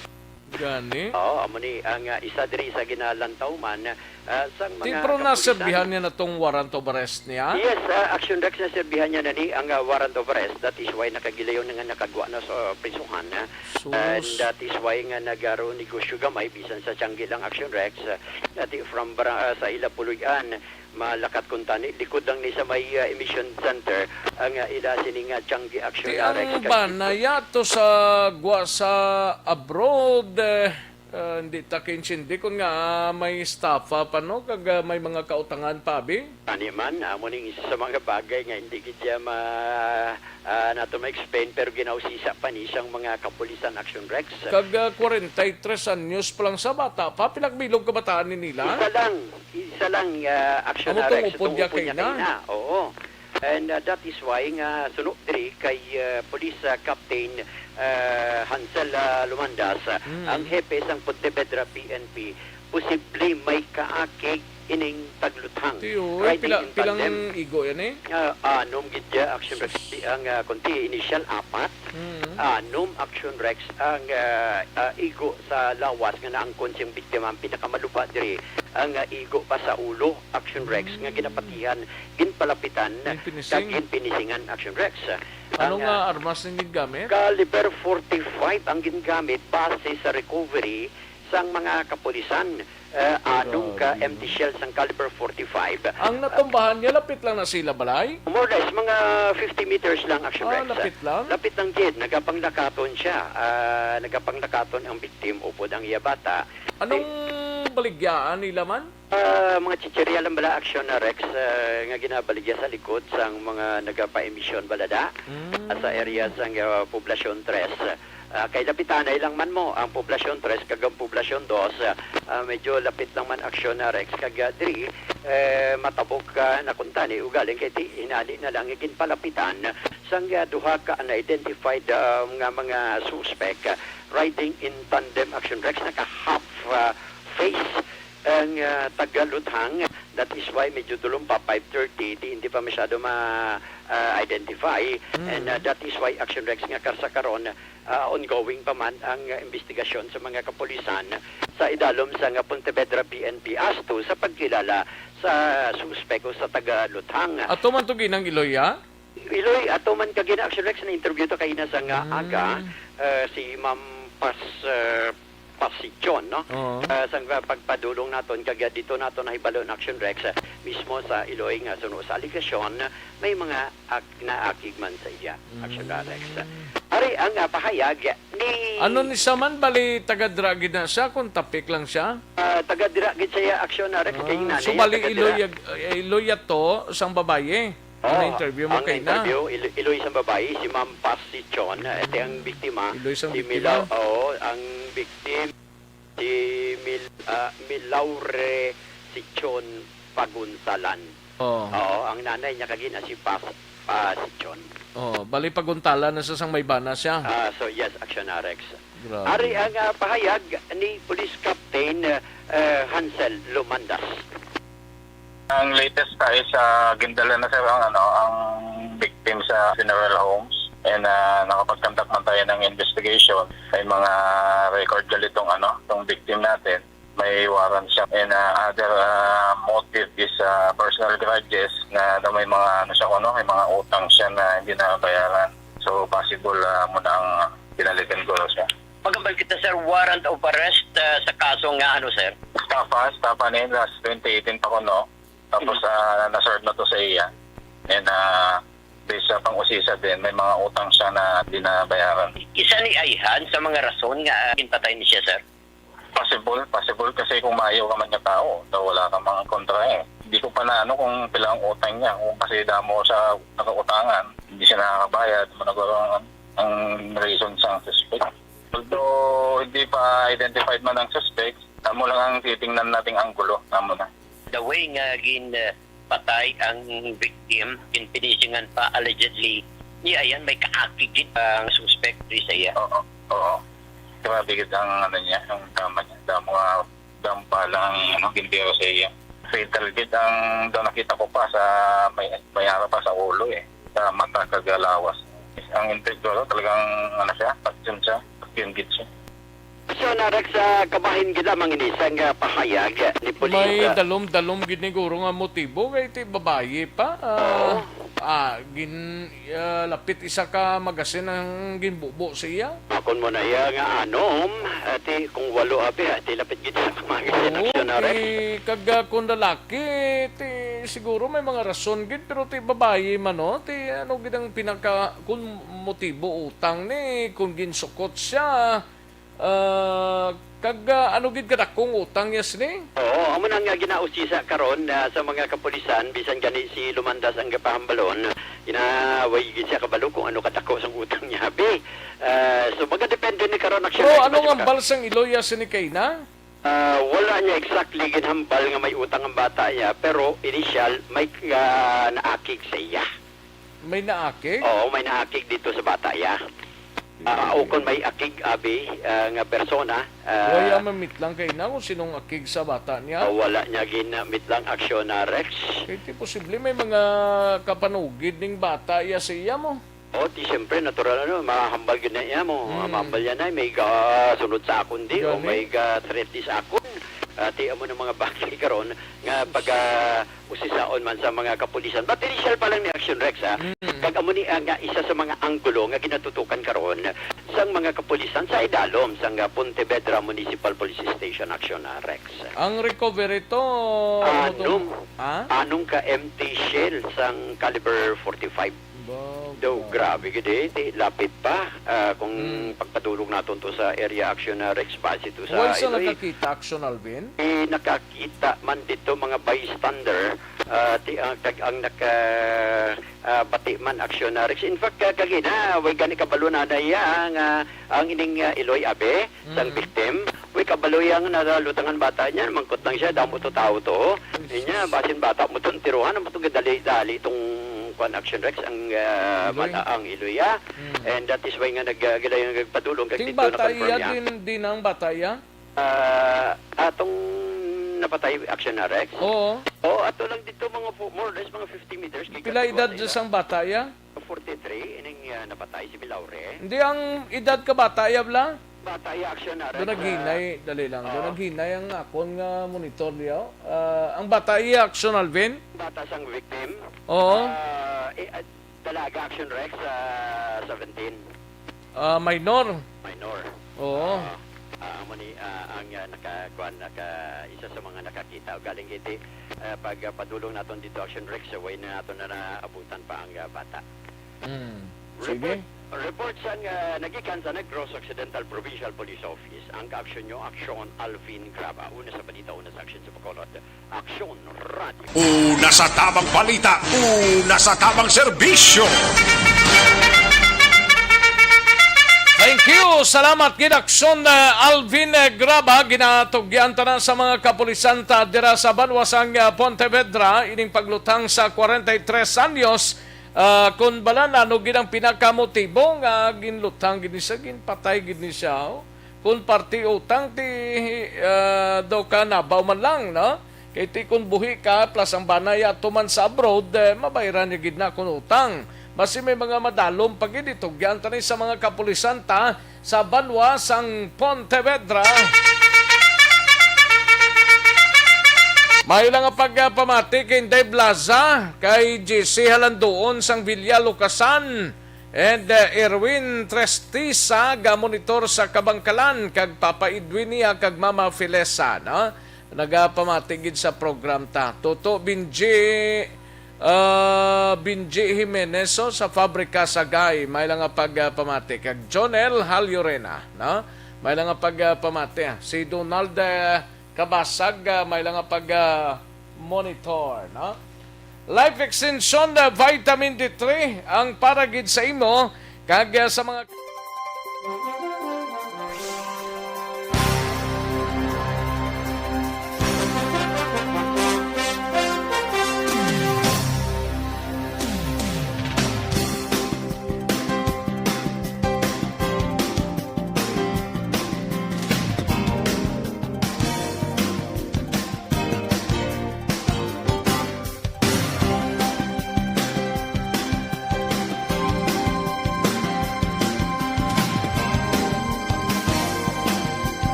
Gani? Oo, amo ni ang, ah, isa diri sa ginalantaw man, ah, sang Ti, mga pero kapulisan. Naserbihan niya na tong warrant of arrest niya? Yes, ah, Action Rex, naserbihan niya na ni ang, ah, warrant of arrest. That is why nakagilayon na nga nakagwa na sa prisuhan, ah. Sus. And that is why nga nagaro negosyo gamay bisan sa tiyanggi lang, Action Rex, ah, dati from bara-, ah, sa ila puloy-an. Malakat kuntani, likod lang ni sa may, ah, emission center ang, ah, ila sini nga tiyanggi, Action Ti Rex, ang kag bana ya to sa gwa sa abroad, eh, ah, hindi ta kaintindi kun nga, ah, may estafa pa, no? Kag, ah, may mga kautangan pa, abi? Ani man, amo ning isa sa mga bagay nga hindi gid siya ma-, ah, nato ma-explain, pero ginausisa pa ni siyang mga kapulisan, Action Rex. Kag, ah, kwarenta y tres anyos pa lang sa bata pa, pila ka bilog kabataan ni nila? Isa lang, isa lang, ah, Action Amo tong Rex, upod itong niya upod niya kay na. Kay na. Oo. And, ah, that is why nga suno diri kay, ah, Police, ah, Captain, ah, Hansel, ah, Lumandas, ah, Mm. ang hepe sang Pontevedra P N P, posible may kaakig ining tagluthang. Tiyo, Riding pila, in pilang tandem. Igo yan eh? Ah, anom gid ya, Action Sus. Rex, ang, ah, kunti initial apat. Mm. Anom, Action Rex, ang, ah, ah, igo sa lawas nga naangkon siyang biktima. Ang pinakamalupa diri ang, ah, igo pa sa ulo, Action Rex, nga Mm. ginapatihan, ginpalapitan, Ginpinising. Kag ginpinisingan, Action Rex. Ano Ang, nga ah, armas ang gingamit? Caliber forty-five ang gingamit base sa recovery sang mga kapulisan. Eh, anom ka Grabe, M T no? Shell sang caliber forty-five. Ang natumbahan niya, lapit lang na sila balay? More or less, mga fifty meters lang, Action Ah, Rex. Lapit lang? Lapit lang gid. Nagapanglakaton siya. Ah, nagapanglakaton ang victim upod ang iya bata. Anong baligyaan nila man? Ah, mga chichirya lang bala, Action Rex, ah, nga ginabaligya sa likod sang mga nagapa-emisyon balada Mm. sa area sang, ah, Poblacion Tres. Ah, kay lapitanay lang man mo ang Poblacion Tres kag ang Poblacion Dos, ah, ah, medyo lapit lang man, Action Rex, kag, ah, diri, eh, matabok, ah, na kuntani ugaling kay ti-, hinali na lang ginpalapitan sang, ah, duha ka unidentified, ah, nga mga suspek, ah, riding in tandem, Action Rex, naka half, ah, face ang, ah, taga-Luthang. That is why medyo dulom pa, five thirty, di, hindi pa masyado ma, ah, identify. Mm. And, ah, that is why, Action Rex, nga kar-, sa karon, ah, ongoing pa man ang, ah, investigasyon sa mga kapulisan sa idalom sa nga Pontevedra P N P as to sa pagkilala sa suspek o sa taga-Luthang. Ato man to ginang Iloya? Iloy, ato man kagina, Action Rex, na-interview to kaina sa nga Mm. aga, ah, si Ma'am Pas, ah, Pasichon, no? Oo. Ah, sa nga pagpadulong naton, kag dito naton nahibalo ang Action Rex, ah, mismo sa Iloy nga suno sa alegasyon, may mga ak-, naakig man sa iya, Action Mm. Rex. Ari ang, ah, pahayag ni Ano ni siya man, bali taga-dira gid na siya, kung tapik lang siya? Ah, taga-dira gid siya, Action Rex, Ah, kay nanay so niya bali taga-dira. Iloy, eh, Iloy ato, sang babayi. Ang Oh, na-interview mo ang kay na? Na-interview, Ilo-, Iloy sang babayi, si Ma'am Pasichon, eh, ito ang biktima, Iloy sang si biktima? Milaw, oo, ang victim, si Mil-, ah, Milaure Sichon Pagunsalan. Oh. Oo, ang nanay niya kagina si Pas-, Pasichon. Oh, bali paguntalan na sa sang may bana siya. Ah, so yes, Action Rex. Grabe. Ari ang, ah, pahayag ni Police Captain, ah, Hansel Lumandas. Ang latest tayo sa gindala na, sir, ang, ano, ang victim sa funeral homes. And, ah, nakapag-conduct man tayo ng investigation. May mga record gali tong, ano, tong victim natin. May warrant siya. And, ah, other, ah, motive is, ah, personal grudges na daw may mga, ano siya, ano, may mga utang siya na hindi nabayaran. So, possible, ah, mo na ang pinalitan ko siya. Magambal kita, sir, warrant of arrest, ah, sa kaso nga ano, sir? Estafa, estafa ni last twenty eighteen pa kuno. Tapos, Mhm. ah, na-serve na to sa iya. And, ah, based sa pang-usisa din, may mga utang siya na di nabayaran. Isa ni ayhan sa mga rason nga, ah, ginpatay ni siya, sir? Possible, possible kasi kung maayo ka man nga tao, daw wala ka mga kontra eh. Di ko pa na ano kung pila ang utang niya, kung kasi damo sa nakautangan, hindi siya nakakabayad, managuro ang, ang reason sa suspect. Although hindi pa identified man ang suspect, Amo lang ang titingnan nating anggulo, amo na. The way nga gin, uh, patay ang victim, gin-finishingan pa, allegedly, niya yan, may kaakig gid ang suspect diri sa iya. Oo, oo. Grabe gid ang, ano niya, ang tama niya. Damo nga, damo pa lang, ano, gintiro sa iya. Fatal gid ang daw nakita ko pa sa may, may ara pa sa ulo, eh. Sa mata kag lawas. Ang intelektuwal, talagang, ano siya, patyon siya. Patyon gid siya. Aksyon, ah, Rex, ah, kabahin gid lamang ini sang, ah, pahayag ni pulis, May ah. dalom-dalom gid ni guro nga motibo kay ti babayi pa. Ah, Oo. ah, gin, ah, lapit isa ka magasin ang ginbubo sa iya. Akon mo na iya nga anom, ah, ti kung walo abi, ah, ti lapit gid sa mga Oo, aksyon na ti Rex. kag, ah, kung lalaki, ti siguro may mga rason gid, pero ti babayi man, no? Ti ano gid ang pinaka, kung motibo utang ni, kung ginsukot siya, ah, kag, ah, ano gid kadakong utang niya sini? Oo, amo na nga ginausisa karon, ah, sa mga kapulisan, bisan gani si Lumandas ang gapahambalon, ina, way gid siya kabalo kung ano kadako sang utang niya, abi. Ah, so, magadepende ni karon, actually, Pero ano nga hambal sang iloy ya sini kay na? Ah, wala niya exactly ginhambal nga may utang ang bata niya, pero initial, may, ah, naakig sa iya. May naakig? Oo, may naakig dito sa bata iya. Ah, o kung may akig, abi, ah, nga persona, ah, Wala man mitlang kay na kung sinong akig sa bata niya? Ah, wala niya ginamit lang aksyon na Rex. Kay ti posible may mga kapanugid ning bata iya sa iya mo. O, ti siyempre, natural, ano, mahambal gid na iya mo. Mm. Mahambal yan ay may ga-, sunod sa akon di, o Gani. may ga-threat di sa akon. Ah, ti amo ng mga bagay karon nga pag, ah, usisaon man sa mga kapulisan. But initial pa lang ni Action Rex, ha? Mm. Kag amo ni, ah, nga isa sa mga anggulo nga ginatutukan karon sang mga kapulisan sa idalom sang, ah, Pontevedra Municipal Police Station, Action, ah, Rex. Ang recovery to, ano to? Anong, Ha? anong ka empty shell sang caliber forty-five? Ba, Daw, ba. grabe gid eh. Ti, lapit pa. Ah, kung Hmm. pagpadulog naton to sa area action na Rex Base to sa Wala sa Iloy. nakakita, Action Alvin? Eh, nakakita man dito mga bystander, ah, ti, ang, kag ang naka, ah, bati man aksyon na Rex. In fact, ka-, kagina, way gani kabalo na na iya ang, ah, ang ining, ah, Iloy Abe, sang Mm. victim. Way kabalo iya nga naralutangan bata niya, mangkot lang siya, damo to tao to. Inya, basin bata mo to, tiruhan mo to, dali-dali itong kwan action Rex, ang, ah, Iloy. bata, ang Iloy, ah. Mm. And that is why nga nag-, ah, gila yung nagpadulong, kag Ting dito bata na-confirm iya, niya. din, din ang bata iya? Ah, atong napatay action na Rex? Oo. Oo, ato lang dito mga fo-, more or less mga fifty meters. Kay Pila Katiwa edad sa ila. sang bata iya? Forty-three, ining, ah, napatay, si Bilaure. Hindi, ang edad ka bata iya, bla? Bata iya, action na Do Rex, naghinay, ah, dali lang. Do oo. naghinay ang akon nga monitor diya. Ah, ang bata iya, action, Alvin? Bata sang victim. Oo. Ah, eh, ah, dalaga, action Rex, ah, seventeen. Ah, minor. Minor. Oo. Ah, ah, amo ni, ah, ang, ah, naka-, kuan, naka-, isa sa mga nakakita. Galing iti, ah, pag, ah, padulong naton dito, action Rex, sa way na naton na naabutan pa ang, ah, bata. Mm. Sige. Report, report sang, ah, nagikan sa Negros Occidental Provincial Police Office. Ang kaaksyon nyo, aksyon, Alvin Graba. Una sa balita, una sa aksyon sa Bacolod. Aksyon Radio. Una sa tamang balita, una sa tamang serbisyo. Thank you. Salamat gid, Aksyon, uh, Alvin, uh, Graba. Ginatugyan ta na sa mga kapulisan ta dira sa banwa sang, uh, Pontevedra ining paglutang sa kwarenta y tres anyos. Uh, kun bala, ano gid ang pinakamotibo nga ginlutang gid ni siya, ginpatay gid ni siya, oh? Kun parte utang ti, ah, daw ka nabaw man lang, no? Kay ti kun buhi ka, plus ang bana ya ato man sa abroad, eh, mabayran niya gid na kun utang. Basi may mga madalom pa gid, itugyan ta ni sa mga kapulisan ta sa banwa sang Pontevedra. Mayo lang nga pagpamati kay Inday Blaza, kay J C Halandoon sang Villa Lucasan, And, uh, Erwin Trestisa, ga-monitor sa Kabangkalan, kag Papa Edwin niya, kag Mama Felesa, no? Nagapamati gid sa program ta. Toto Binji, uh, Binji Jimenez, oh, sa Fabrika Sagay, may lang nga pagpamati. Kag Jonel Haliorena, no? May lang nga pagpamati. Si Donald, uh, Kabasag, ah, may lang nga pag, ah, monitor, no? Life Extension, ah, Vitamin D three ang para gid sa imo kag, ah, sa mga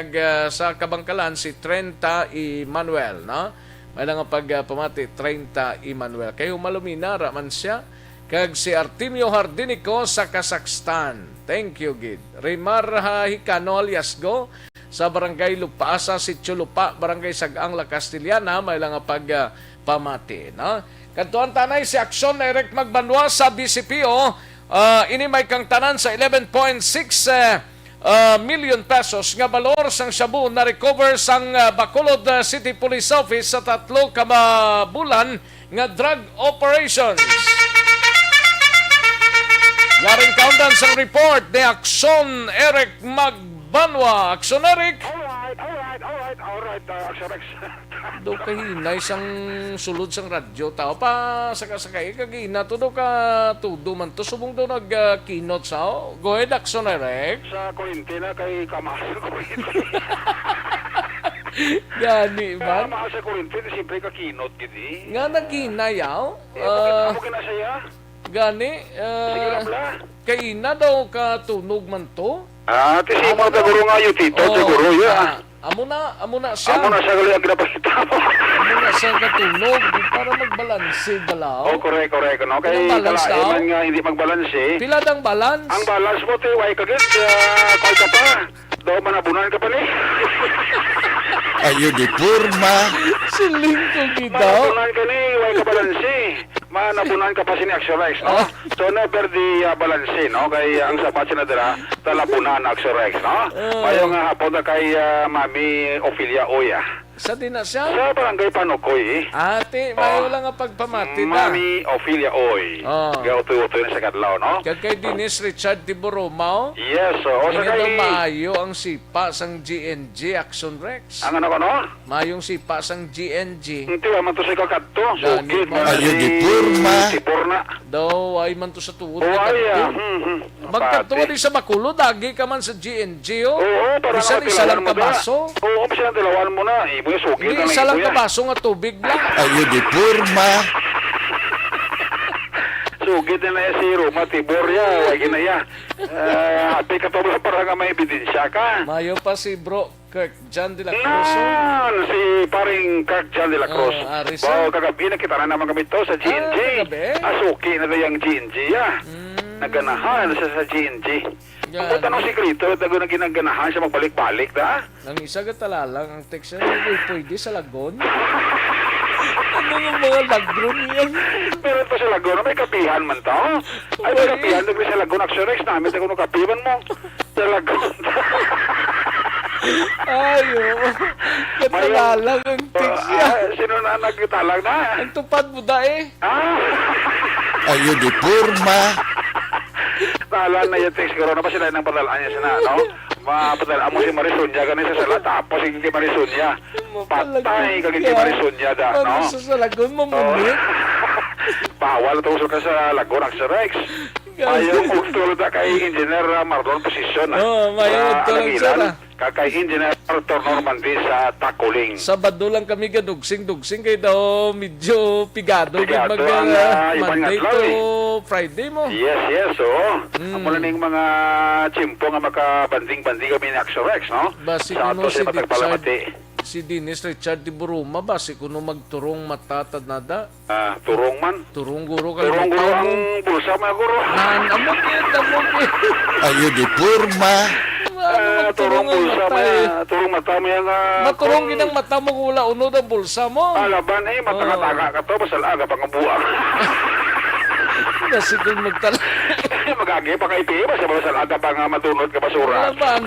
Kag, ah, sa Kabangkalan, si Trenta Emmanuel, no? May lang nga pag, ah, pamati, Trenta Emmanuel. Kay humalumina, ra man siya. Kag si Artemio Hardinico sa Kazakhstan. Thank you, gid. Rimar, ha, Hikano Haliasgo sa Barangay Lupaasa, Sitio Lupa, Barangay Sag-ang, La Castellana, may lang nga pag, ah, pamati, no? Kadtuan ta anay si Aksyon Eric Magbanwa sa B C P O. Ah, ini may kangtanan sa eleven point six, eh, ah, million pesos nga balor sang shabu na recover sang, ah, Bacolod, ah, City Police Office sa tatlo ka ma-, bulan nga drug operations. Yaring kaundan sang report ni Aksyon Eric Magbanwa. Aksyon Eric! Alright, alright, alright, alright, uh, Aksyon Rex. Do kahinay sang sulod sang radyo, tao pa saka-sakay kagina to, do ka tudo man to, subong do nag, ah, kinot sa, oh. Go ahead, Aksyon Eric. Sa kuryente na kay kamahal sa kuryente. Gani man. Kamahal sa kuryente, di siyempre kakinot gid eh. Nga naghinay, aw? Eh, bakit Ah, amo ka na siya? Gani, Sige ah, lang, bla. Kaina daw katunog man to. Ah, ti si Ano Ipon na? Taguro nga, yung tito, Oo, Taguro, ya. Ah, amo na, amo na siya. Amo na siya gali ang ginapakita mo. Amo na siya katunog para magbalanse bala. Oh, correct, correct, no? Kay Ang balance kalain daw? Man nga hindi magbalanse. Pila dang balance? Ang balance mo, ti, way ka gid, ah, kay ka pa. Daw manabunan ka pa ni. Ayo di porma. Siling ko gid daw. Manabunan ka ni, way ka balanse. Manabunan ka pa sini Action Rex, no? Ah. So, never di, ah, balanse, no? Kay ang sabat sina dira, talabunan Action Rex, no? Ah. Mayo nga hapon na kay, ah, Mami Ophelia Oy, ah. Sa di na siya? Sa Barangay Panukoy, eh. Ate, mayo Oh. lang nga pagpamati na. Mami Ophelia Oy. Oh. Gautoy-utoy na sa kadlaw, no? Kag kay Dennis Richard Tiburomao. Yes, oo. Sa Ini daw kay maayo ang sipa sang G N G, Action Rex. Ang ano ko, no? Mayong sipa sang G N G. Hindi, wa man to sa kakadto. Gani Sugid mo. Man Ayo si di porma. Tiborna. Daw, ay man to sa tuod Oh, na ay, ah. kadto. Hmm, hmm. Magkadto Pati. ka di sa Bacolod, agi ka man sa G N G, oh. Oo, para Bisan nga isa lang tilawan mo na. kabaso. Oo, bisan tilawan mo na. Imo yung sugid Hindi na lang isa lang ito, ya. kabaso nga tubig lang. Ayo di porma. Sugid na na si Roma Tibor, ya. Lagi na, ya. Eh, happy ka to, bro, para nga may ebidensya ka. Mayo pa si Bro Kirk John de la Cruz, oh. Nan, si paring Kirk John de la Cruz. Ah, ari siya. Wow, kagabi nakita na naman kami to sa G N G. Ah, kagabi? Asuki na to yung G N G, ah. Mm. Naganahan siya sa G N G. Yan. Ang tanong sikreto, tago na ginaganahan siya magbalik-balik, da? Ang isa ka talalang ang text niya, "Uy, pwede sa Lagon?" Ano yung mga Lagon yan? Pero ito sa Lagon, may kapihan man to. Ay, may Uy. kapihan, tago sa Lagon, Action Rex, namin, tago nung kapihan mo. Sa Lagon. Ay, oo. Katalalang ang text niya. Ah, sino na nagkatalang na? Ang tupad mo, da, eh. Ah! Ayo di porma. Talan na yung text, siguro na ba sila nang patalaan niya sana, no? Mapatalaan mo si Marisonia, ganun sa sala, tapos yung kay Marisonia. Patay ka kay Marisonia, da, no? Ano sa salagon mo, Oo. Mami? Bawal to sa, sa Lagonac, sa Rex. Grabe. Mayong ugtol ta kay Engineer, ah, Marlon Position, ah. Oo, mayong Sa ugtol, Alagilan. sir, ah. Kag kay Engineer Arthur Normandy sa Takuling. Sabado lang kami gadugsing-dugsing kay daw medyo pigado gid Pigado mag, ang, ah, ah, ibang Monday adlaw, to eh. Friday mo. Yes, yes, oo. Mm. Amo na ning mga tiyempo nga makabanding-banding kami ni Action Rex, no? Basi Sa kuno ato si sa Richard, matagpalamati. si Dennis Richard de Buruma, basi kuno magturong mata ta nada. Ah, turong man. Turong guro ka Turong guro ang mo. Bulsa, mga guro. Nan, amo gid, amo gid. Ayo di porma. Ano Ah, ang turong turong ang bulsa, mata, eh? Mga turong mata mo yan, ah, Maturong kung gid ang mata mo kung wala unod ang bulsa mo. Ah, laban, eh, matanga-tanga Oo. ka to, basta aga pa nga buang. Kasi kung magtala- Mag-agi pa kay P M, basta, basta aga pa nga madunot ka basura. Laban.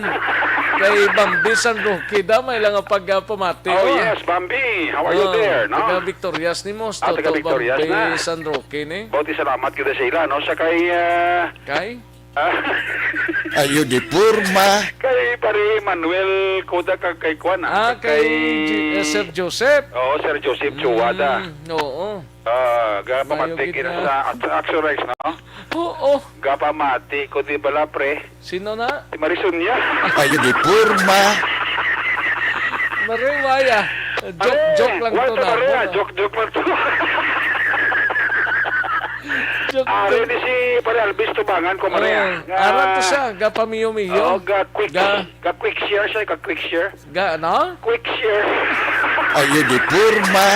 Kay Bambi San Roque, damay lang ang pagpamati, Oh, oh, ah. yes, Bambi. How are you Oh, there, no? Taga Victorias ni mo, Ah, taga Toto Victorias Bambi na. San Roque ni. Bauti salamat kita sa ila, no? Sa kay, ah, Kay? ah, Ayo di porma. kay Pare Manuel Kuda kag kay Kuan, ah, Ah, kag kay kay G-, eh, Sir Joseph. Oo, Sir Joseph Chuwada. Mm, oo. Ah, Mayo gapamatik gid ina na. sa Ax-, Axorex, no? Oo. Gapamati ko, di bala, pre? Sino na? Si Marisonia. Ayo di porma. Mariwaya. Joke, Are, joke lang what to the na. Are, ah, joke, joke lang to. Joke Ari lang. Ni si Pare Alvis tubangan ko, Maria. Oh, Nga, aran to siya, ga pamiyo-miyo. Oh, ga quick, Ga ga quick share siya, ga quick share. Ga, ano? Quick share. Ayo di porma.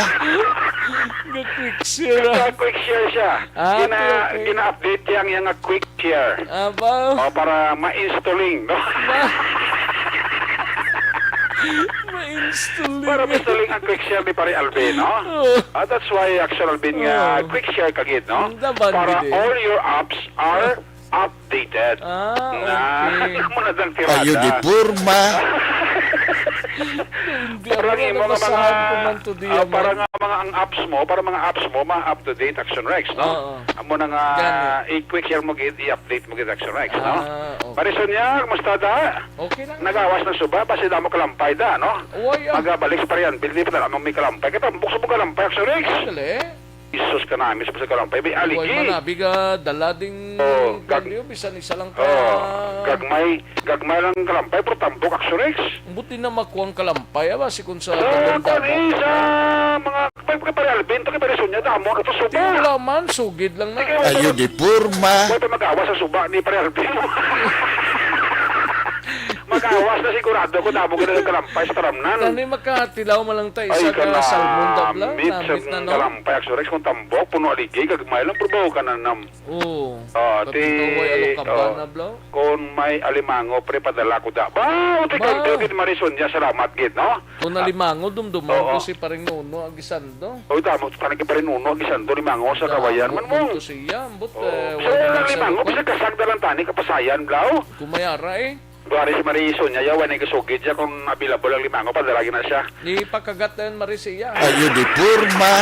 Ga quick share, ah. Ga quick share siya. Ah, Gina, okay, okay. Gina-update niya ang iyang quick share. Aba. O, para ma-installing, no? Ma-, ma-installing. Para ma-installing ang quick share ni Pare Alvin, no? Oh. Ah, that's why, actual Alvin, nga Oh. quick share ka gid, no? Ang daban Para gid, eh. all your apps are updated. Ah, Na, okay. Amo na dang tirada. Ayo di porma. Hindi Para ako ang imo nga nabasaan mga, ko man to di ah, para naman. Nga mga ang apps mo, para mga apps mo, ma-up to date Action Rex, no? Oo. Amo na nga, Gani. i-quick share mo gid, i-update mo gid Action Rex, no? Ah, okay. Maris Sonia, kumusta da? Okay lang. Nagawas na suba, basi damo kalampay da, no? Uy, ah. Magabalik sa Parian, bildi pa na may kalampay. Katambok sa mga kalampay, Action Rex. Ah, dali. Jesus ka namin sa kalampay. May Uy, aligi. Manabi ga, dala ding Oh, gag- kalyo, bisan isa lang ka. Oh, gagmay, gagmay lang kalampay, pero tambok, Action Rex. Buti na makuha ang kalampay, ah, basi kung sa Sa dalawang kwan, eh, dagat. sa mga, kay, kay Pare Alvin, to kay Pare Sonia, damo na to, suba. Di, wala man, sugid lang na. Sige, Ayo di porma. Wala pa mag-awa sa suba ni Pare Alvin. Mag-awas na sigurado ko, damo ka na kalampay sa taramnan. Tani makatilaw man lang ta Ay, isa ka salmon dabla, kanamit namit sa na, no? kalampay, Action Rex, kung tambok, puno aligi, gagmay lang, pero bawo ka na nam. Oo. Ah, Pati ti-, ikaw ay alokabana, oh, bro. Kung may alimango, pre, padala ko da. Ba, uti Ba? kang gid, Maris Sonia, salamat gid, no? Kung Ah, alimango, dumdumon oo. ko si Paring Nuno Aguisando. Oh, damo, tanang kay Paring Nuno Aguisando, alimango sa Damo kawayan man mo. man to siya, ambot, Oh, eh, sa wala unang sa limango, lupa. Bisag kasag na lang tani, kapasayan, blaw. Kung may ara, eh. Buhari si Maris Sonia, yawan ang kasugid siya kung available ang limango, padala gid na siya. Ni pagkagat na yun, Maris, iya. Ayo di porma.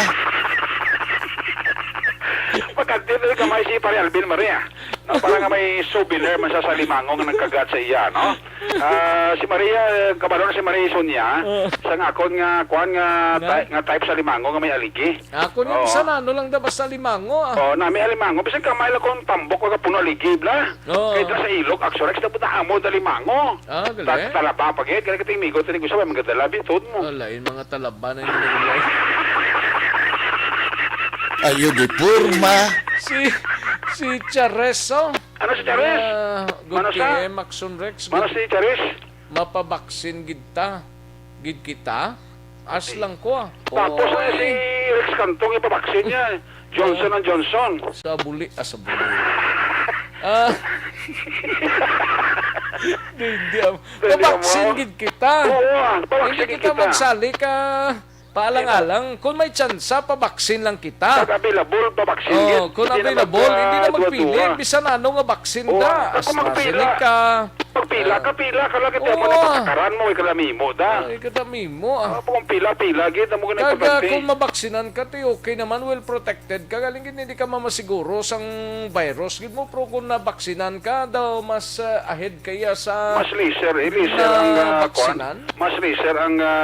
Pagkadto na kamay si Pare Alvin Maria. No, para nga may souvenir man sa, sa limango nga nagkagat sa iya, no? Ah, si Maria, eh, kabalo na si Maria Sonia, Oo. sa nga akon nga, kuan nga, Nga? ty-, nga type sa limango nga may aligi. Ako nung Oo. sa nano lang da basta limango, ah. Oo, nami alimango. Bisag kamay lang kung tambok, wag puno aligi, bla. Oo. Kay dra sa ilog, Action Rex, dapat na amo da limango. Ah, gali? Ta-, talaba pa gid, kaya kating migo, tani ko sa may mga dalabi, tuod mo. Oh, lain mga talaba na yung nilay. Ayo di porma. Si, si Chares, oh. Ano si Chares? Ah, good Mano sa? P M, Action Rex. Mano Good. si Chares? Mapabaksin gid ta. Gid kita. As Ay. lang ko, ah. Tapos na si Oy. Rex Cantong ipabaksin niya. Johnson Ah. and Johnson. Sa buli, ah, sa buli. Ah. Di, di, ah. Pwede Pabaksin mo? gid kita. Oo, ah, pabaksin Hindi gid kita kita. magsali ka. Paalang-alang, kung may tsansa, pabaksin lang kita. Pag available, pabaksin Oh, gid. kung Hindi na available, magka-, hindi na magpili. dua-dua. Bisan ano nga baksin Oh, da. ako magpila. AstraZeneca. Pag pila ka, Ah. pila ka lang, kita mo Oo. na patakaran mo, ikaw na mimo, da. Ay, kada mimo, ah. Ah, kung pila, pila, gid, amo gid ang Kaga, importante. kung mabaksinan ka, ti, okay naman, well protected ka. Galing gid, hindi ka mamasiguro sang virus. Gid mo, pero kung nabaksinan ka, daw mas, ah, ahead kaya sa Mas laser, eh, laser ang, ah, nabaksinan? kwan. Mas laser ang, ah,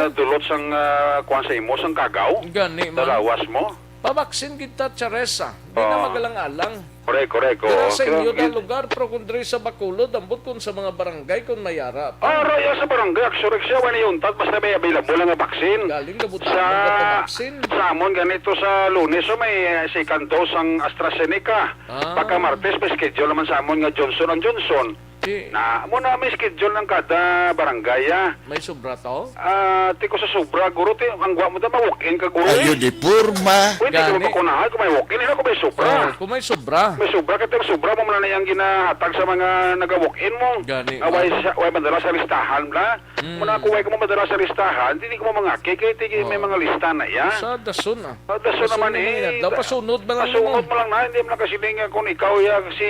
Oo. dulot sang, ah, kwan sa imo, sang kagaw. Gani Sa man. lawas mo. Pabaksin gid ta, Charesa. Di na Oo. magalang-alang. Correct, correct, Dira oo. sa Kaya inyo na gid- lugar, pero kung diri sa Bacolod, ambot kung sa mga barangay, kung may ara pa. Ah, raya sa barangay, actually, siya, wala yung untat, basta may available nga vaccine. Galing na butangan Sa, na pabaksin. sa amon, ganito sa Lunes, so may, eh, second dose ang AstraZeneca. Ah. Pagka Martes, may schedule naman sa amon nga Johnson and Johnson. Di. Na, amo na may schedule ng kada barangay, ah. May sobra to? Ah, ti ko sa sobra, guro, ti, ang gwa mo da, ma-walk-in ka, guro, Ayo eh. di porma. Pwede ka Gani. mapakunahan kung may walk-in, hindi ko may sobra. Oh, kung may sobra. May sobra, kaya yung sobra mo muna na yung ginahatag sa mga naga-walk-in mo. Gani, Nga way oh. sa, way madala sa listahan, bla. Mm. Muna kung way ka mo madala sa listahan, hindi ko mo mangaki, kaya tigi may Oh. mga lista na, ya. Sa dason, ah. Sa dason Dason naman, na eh. yan. Daw pasunod ba lang Pasunod mo? mo lang na, hindi mo lang kasi nga kung ikaw, ya, si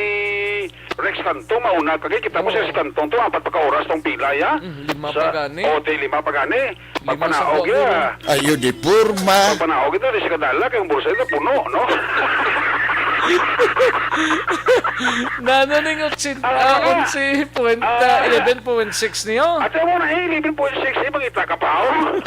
Rex Cantong, mauna ka. Kay kita mo si Oo. Rex Cantong to, apat pa ka oras tong pila, ya. Mm, lima Sa, pa gani. O, di lima pa gani. Lima sa Pagpanaog, buwan, ya. Ayo di porma. Pagpanaog ito, di siya kadala, kay ang bulsa ito puno, no? Nano ning otsin-, Ano ah, na? onse point, Ah. ah, eleven point six niyo? Ate mo na, eh, eleven point six, eh, mangita ka pa, oh.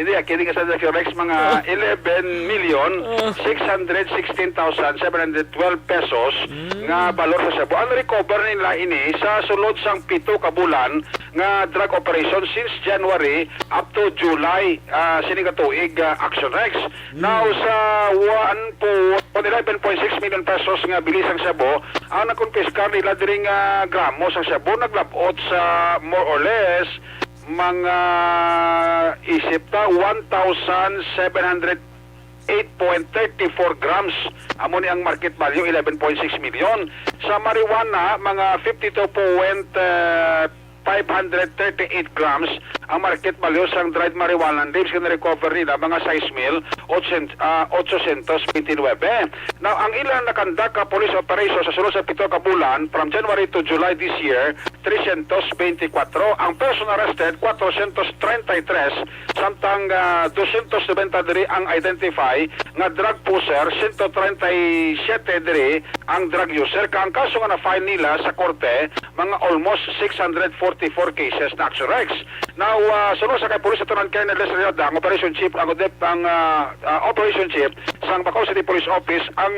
Hindi, ah, kidding aside, Sir Rex, mga eleven million six hundred sixteen thousand seven hundred twelve pesos nga balor sa shabu. Ang recover nila ini sa sulod sang pito ka bulan nga drug operation since January up to July, ah, sini nga tuig, ah, Action Rex. Now, sa one po, eleven point six million pesos nga bili sang shabu, ang nakumpiskar nila diri nga gramo sang shabu naglab-ot sa more or less mga, isip ta, one thousand seven hundred eight point thirty-four grams. Amo ni ang market value, eleven point six million. Sa marijuana, mga fifty-two point, uh, five hundred thirty-eight grams ang market value sang dried marijuana leaves nga na-recover nila, mga sais mil otsen-, ah, otsosentos twenty-nine. Now, ang ilang nakandak ka police operation sa sulod sa pito ka bulan, from January to July this year, tresyentos beintikwatro. Ang person arrested, kwatrosyentos treinta y tres, samtang, ah, dosyentos nobenta diri ang identify nga drug pusher, sento treinta y siete diri ang drug user. Kag ang kaso nga na-file nila sa korte, mga almost six hundred forty-four cases na, Action Rex. Now, ah, suno sa kay Police Lieutenant Colonel Lester Yada, ang operation chief, ang, ang, ah, ah, operation chief sang Bacolod City Police Office, ang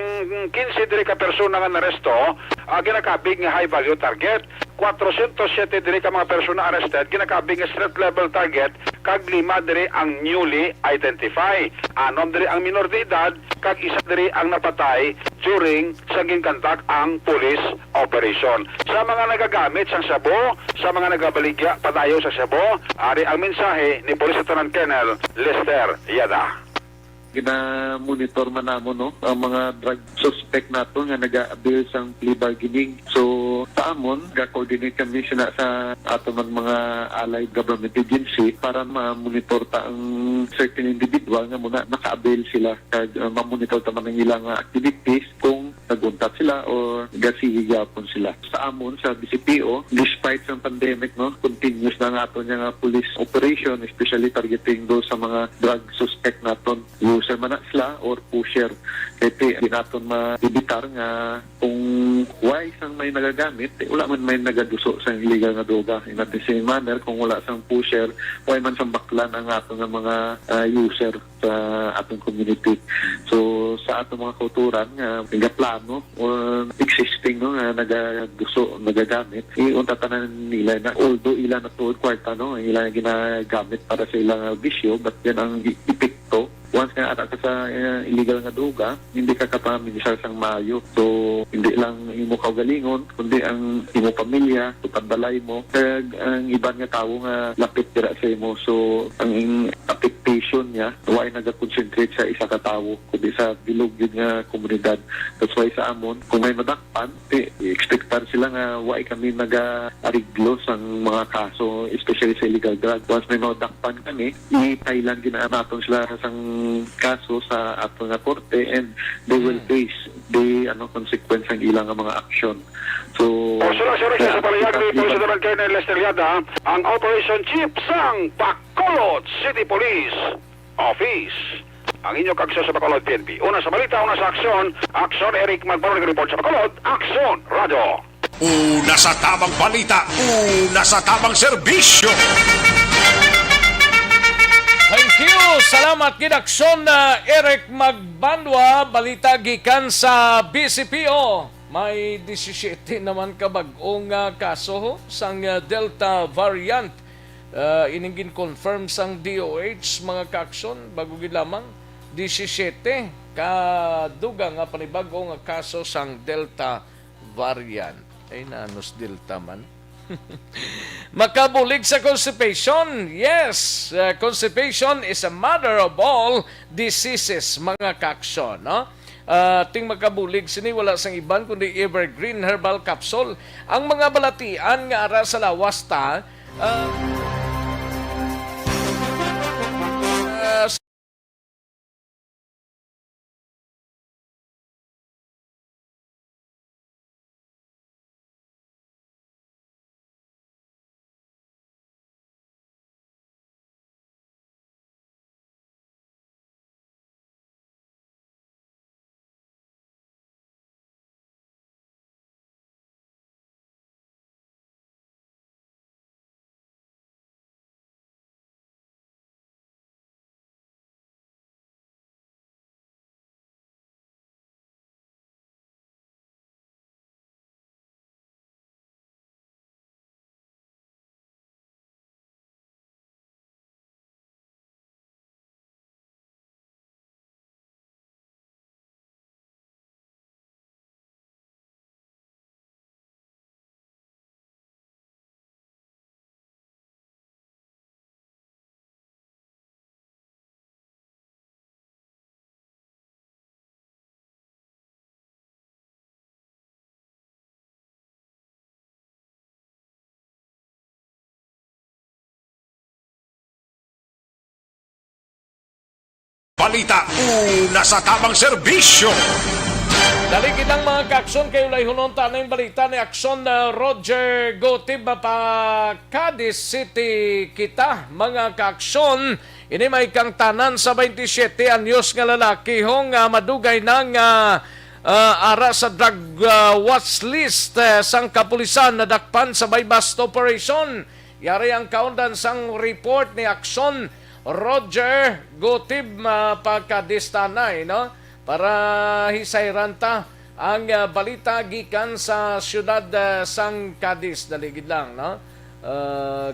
kinse diri ka persona nga naresto, ah, ginakabig nga high value target. Kwatrosyentos siyete diri ka mga persona arrested, ginakabig nga street level target, kag lima diri ang newly identified. Anom diri ang minor de edad, kag isa diri ang napatay during sa ginkandak ang police operation. Sa mga nagagamit sang shabu, sa mga nagabaligya padayon sa shabu, ari ang mensahe ni Police Lieutenant Colonel Lester Yada. Gina-monitor man namon, no, ang mga drug suspect nato nga naga-avail sang plea bargaining. So, sa amon, ga-coordinate kami sina sa ato man mga allied government agency para ma-monitor ta ang certain individual nga muna naka-avail sila, kag, uh, ma-monitor ta man ang ilang, uh, activities kung nag-untat sila o gasigi gyapon sila. Sa amon, sa B C P O, despite sang pandemic, no, continuous na nga ato niya nga police operation, especially targeting those sa mga drug suspect naton, user man na sila or pusher. Kay ti-, di naton ma-evitar nga kung why sang may nagagamit, eh, wala man may nagaduso sa illegal nga droga. In the same manner, kung wala sang pusher, why man sang baklan ang ato nga mga, ah, user sa atong community. So, sa atong mga kauturan nga nagaplano or existing, no, nga nagaduso, nagagamit, eh, unta tanan nila na, although ila na tuod kwarta, no, ang ila ginagamit para sa ilang, ah, bisyo, but then ang i-, epekto, once nga ara ka sa, eh, illegal nga droga, hindi ka kapaminsar sang maayo. So, hindi lang imo kaugalingon, kundi ang imo pamilya, upod balay mo, kag ang iban nga tawo nga lapit dira sa imo. So, ang affectation niya, wala nagakonsentrate sa isa ka tawo, kundi sa bilog gyud nga komunidad. That's why sa amon, kung may madakpan, ti-, expectar sila nga wala kami naga-ariglo sang mga kaso, especially sa illegal drug. Once may madakpan kami, i-file lang gid naton sila sang kaso sa ato nga korte, and they will face the, ano, consequence ang ilang mga aksyon. So, Porsyona, Sir Rex, sa palayag ni Police General Colonel Lester Yada, ang Operation Chief sang Bacolod City Police Office. Ang inyo kaagso sa Bacolod P N P. Una sa balita, una sa aksyon, Aksyon Eric Magbaron, report sa Bacolod, Aksyon Radio. Una sa tabang balita, una sa tabang serbisyo. Thank you. Salamat gid, Aksyon, uh, Eric Magbanwa. Balita gikan sa B C P O. May disisiete naman ka bag-ong, ah, kaso sang, ah, Delta variant. Ah, ining gin-confirm sang D O H, mga kaaksyon, bago gid lamang, disisiete ka dugang nga panibag-o nga kaso sang Delta variant. Ay, nanos Delta man. Makabulig sa constipation. Yes, uh, constipation is a mother of all diseases, mga kaaksyon, no? Uh, ting makabulig sini wala sang iban kundi Evergreen Herbal Capsule. Ang mga balatian nga ara sa lawas ta, uh, uh, Balita, una sa tamang serbisyo. Dali gid lang, mga kaaksyon, kay ulay hunon ta na yung balita ni Aksyon, uh, Roger Gotib pa Cadiz City. Kita, mga kaaksyon, ini may kang tanan sa twenty-seven anyos nga lalaki ho nga madugay na nga, uh, ara sa drug, uh, watch list, uh, sang kapulisan nadakpan sa buy-bust operation. Yari ang kaundan sang report ni Aksyon Roger Gotib, ah, pa Cadiz ta anay, no? Para hisayran ta ang, ah, balita gikan sa siyudad, ah, sang Cadiz. Dali gid lang, no?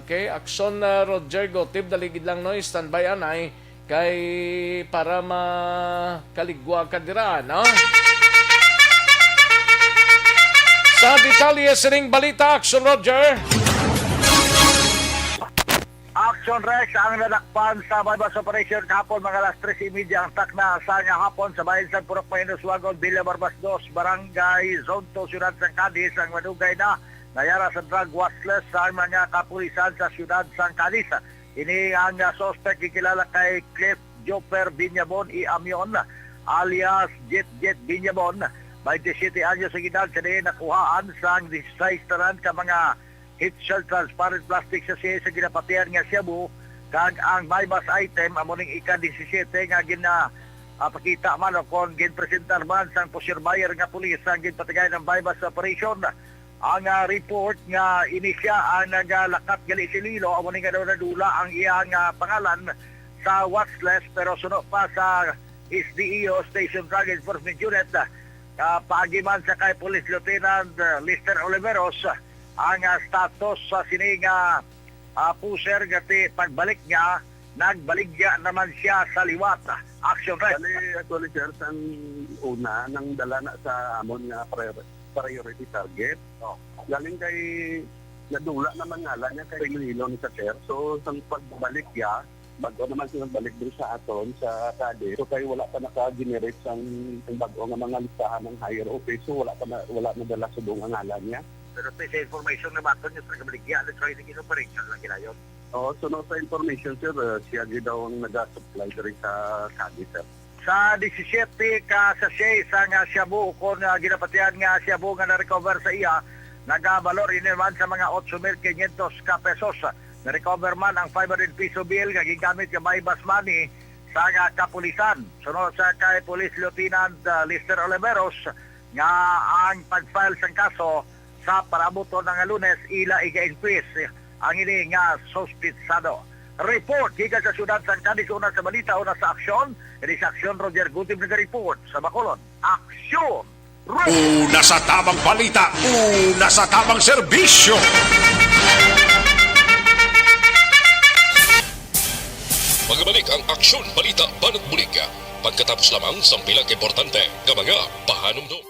Okay, Aksyon, ah, Roger Gotib, dali gid lang, no? Standby anay kay para makaligwa ka dira, no? Sa detalye sining balita, Aksyon Roger. Action Rex ang nadakpan sa buy-bust operation kahapon mga alas tres y media ang takna sa nga hapon sa bahin sa Purok Mahinos Wagon, Villa Barbas dos, Barangay Zone two, Siyudad sang Cadiz. Ang madugay na nayara sa drug watch list sa mga kapulisan sa siyudad sang Cadiz. Ini ang, ah, suspect gikilala kay Cliff Joper Binyabon y Amion, alias Jet Jet Binyabon, twenty-seven anyos ang edad, sa diin nakuhaan sang dieciséis tanan ka mga heat-sealed transparent plastic sachet sa ginapatihan nga shabu, kag ang buy-bust item amo ning ika disisyete nga gina-, ah, pakita man o kon ginpresentar man sang poseur buyer nga pulis ang ginpatigayon ang buy-bust operation. Ang, ah, report nga ini sia ang nagalakat gali sa Iloilo, amo ni nga daw nadula ang iyang, ah, pangalan sa watch list, pero suno pa sa S D E O Station Drug Enforcement Unit, ah, paagi man sa kay Police Lieutenant, ah, Lester Oliveros, ang, ah, status sa sini nga, ah, pusher, nga ti pagbalik niya, nagbaligya naman siya sa liwat. Action, Red. Bali, actually, sir, sang una, nang dala na sa amon nga prior-, priority target. Oh. Galing kay nadula naman ngalan niya kay Iloilo ni sa, sir. So, sang pagbalik niya, bag-o naman siya nagbalik dun sa aton, sa Cadiz. So, kay wala pa naka-generate sang, sang bag-o nga mga listahan ng higher office. So, wala pa na, wala nadala subong ang ngalan niya. Pero sa, sa information nga baton niya, sa nagbaligya, ano, training in operation lang ginayon. Oo, suno sa information, sir, uh, siya gyud daw ang naga-supply diri sa Cadiz, sir. Sa disisyete ka sachet sang shabu, kon, ah, ginapatihan nga shabu nga na-recover sa iya, nagabalor ini man sa mga otso mil quinientos ka pesos. Na-recover man ang five hundred peso bill nga gingamit nga buy-bust money sa nga kapulisan. Sunod sa kay Police Lieutenant, ah, Lester Oliveros, nga ang pag-file sang kaso sa parabuton nga Lunes ila iga-inquest ang ini nga suspitsado. Report gikan sa siyudad sang Cadiz, una sa balita, una sa aksyon. Ini sa aksyon, Roger Gutib naga-report sa Bacolod. Aksyon! Una sa tamang balita, una sa tamang serbisyo. Magabalik ang Aksyon Balita Banat Bulig pagkatapos lamang sang pila ka importante nga mga pahanumdom.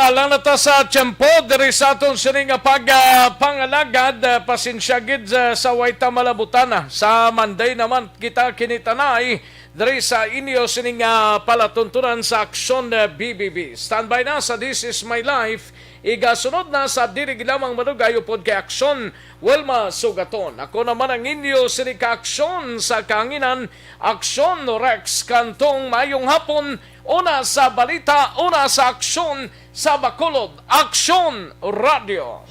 Alang na ta sa tiyempo diri sa aton sini nga pagpangalagad. Ah, pasensya gid, ah, sa way ta malabutan, ah. Sa Monday naman kita kinitanay diri sa inyo sini nga palatuntunan sa Aksyon, ah, B B B. Standby na sa This Is My Life. Igasunod na sa dili lamang madugay upod kay Aksyon Wilma Sugaton. Ako naman ang inyo sini ka Aksyon sa kahanginan, Aksyon Rex Cantong. Mayong hapon. Una sa balita, una sa aksyon sa Bacolod, Aksyon Radio.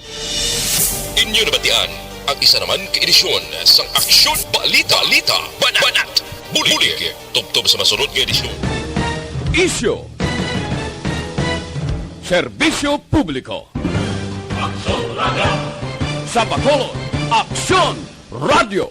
Inyo nabatian ang isa naman ka edisyon sang Aksyon Balita, Balita, Banat, Banat, Bulig. Tubtob sa masunod nga edisyon. Isyu. Serbisyo publiko. Aksyon Radio. Sa Bacolod, Aksyon Radio.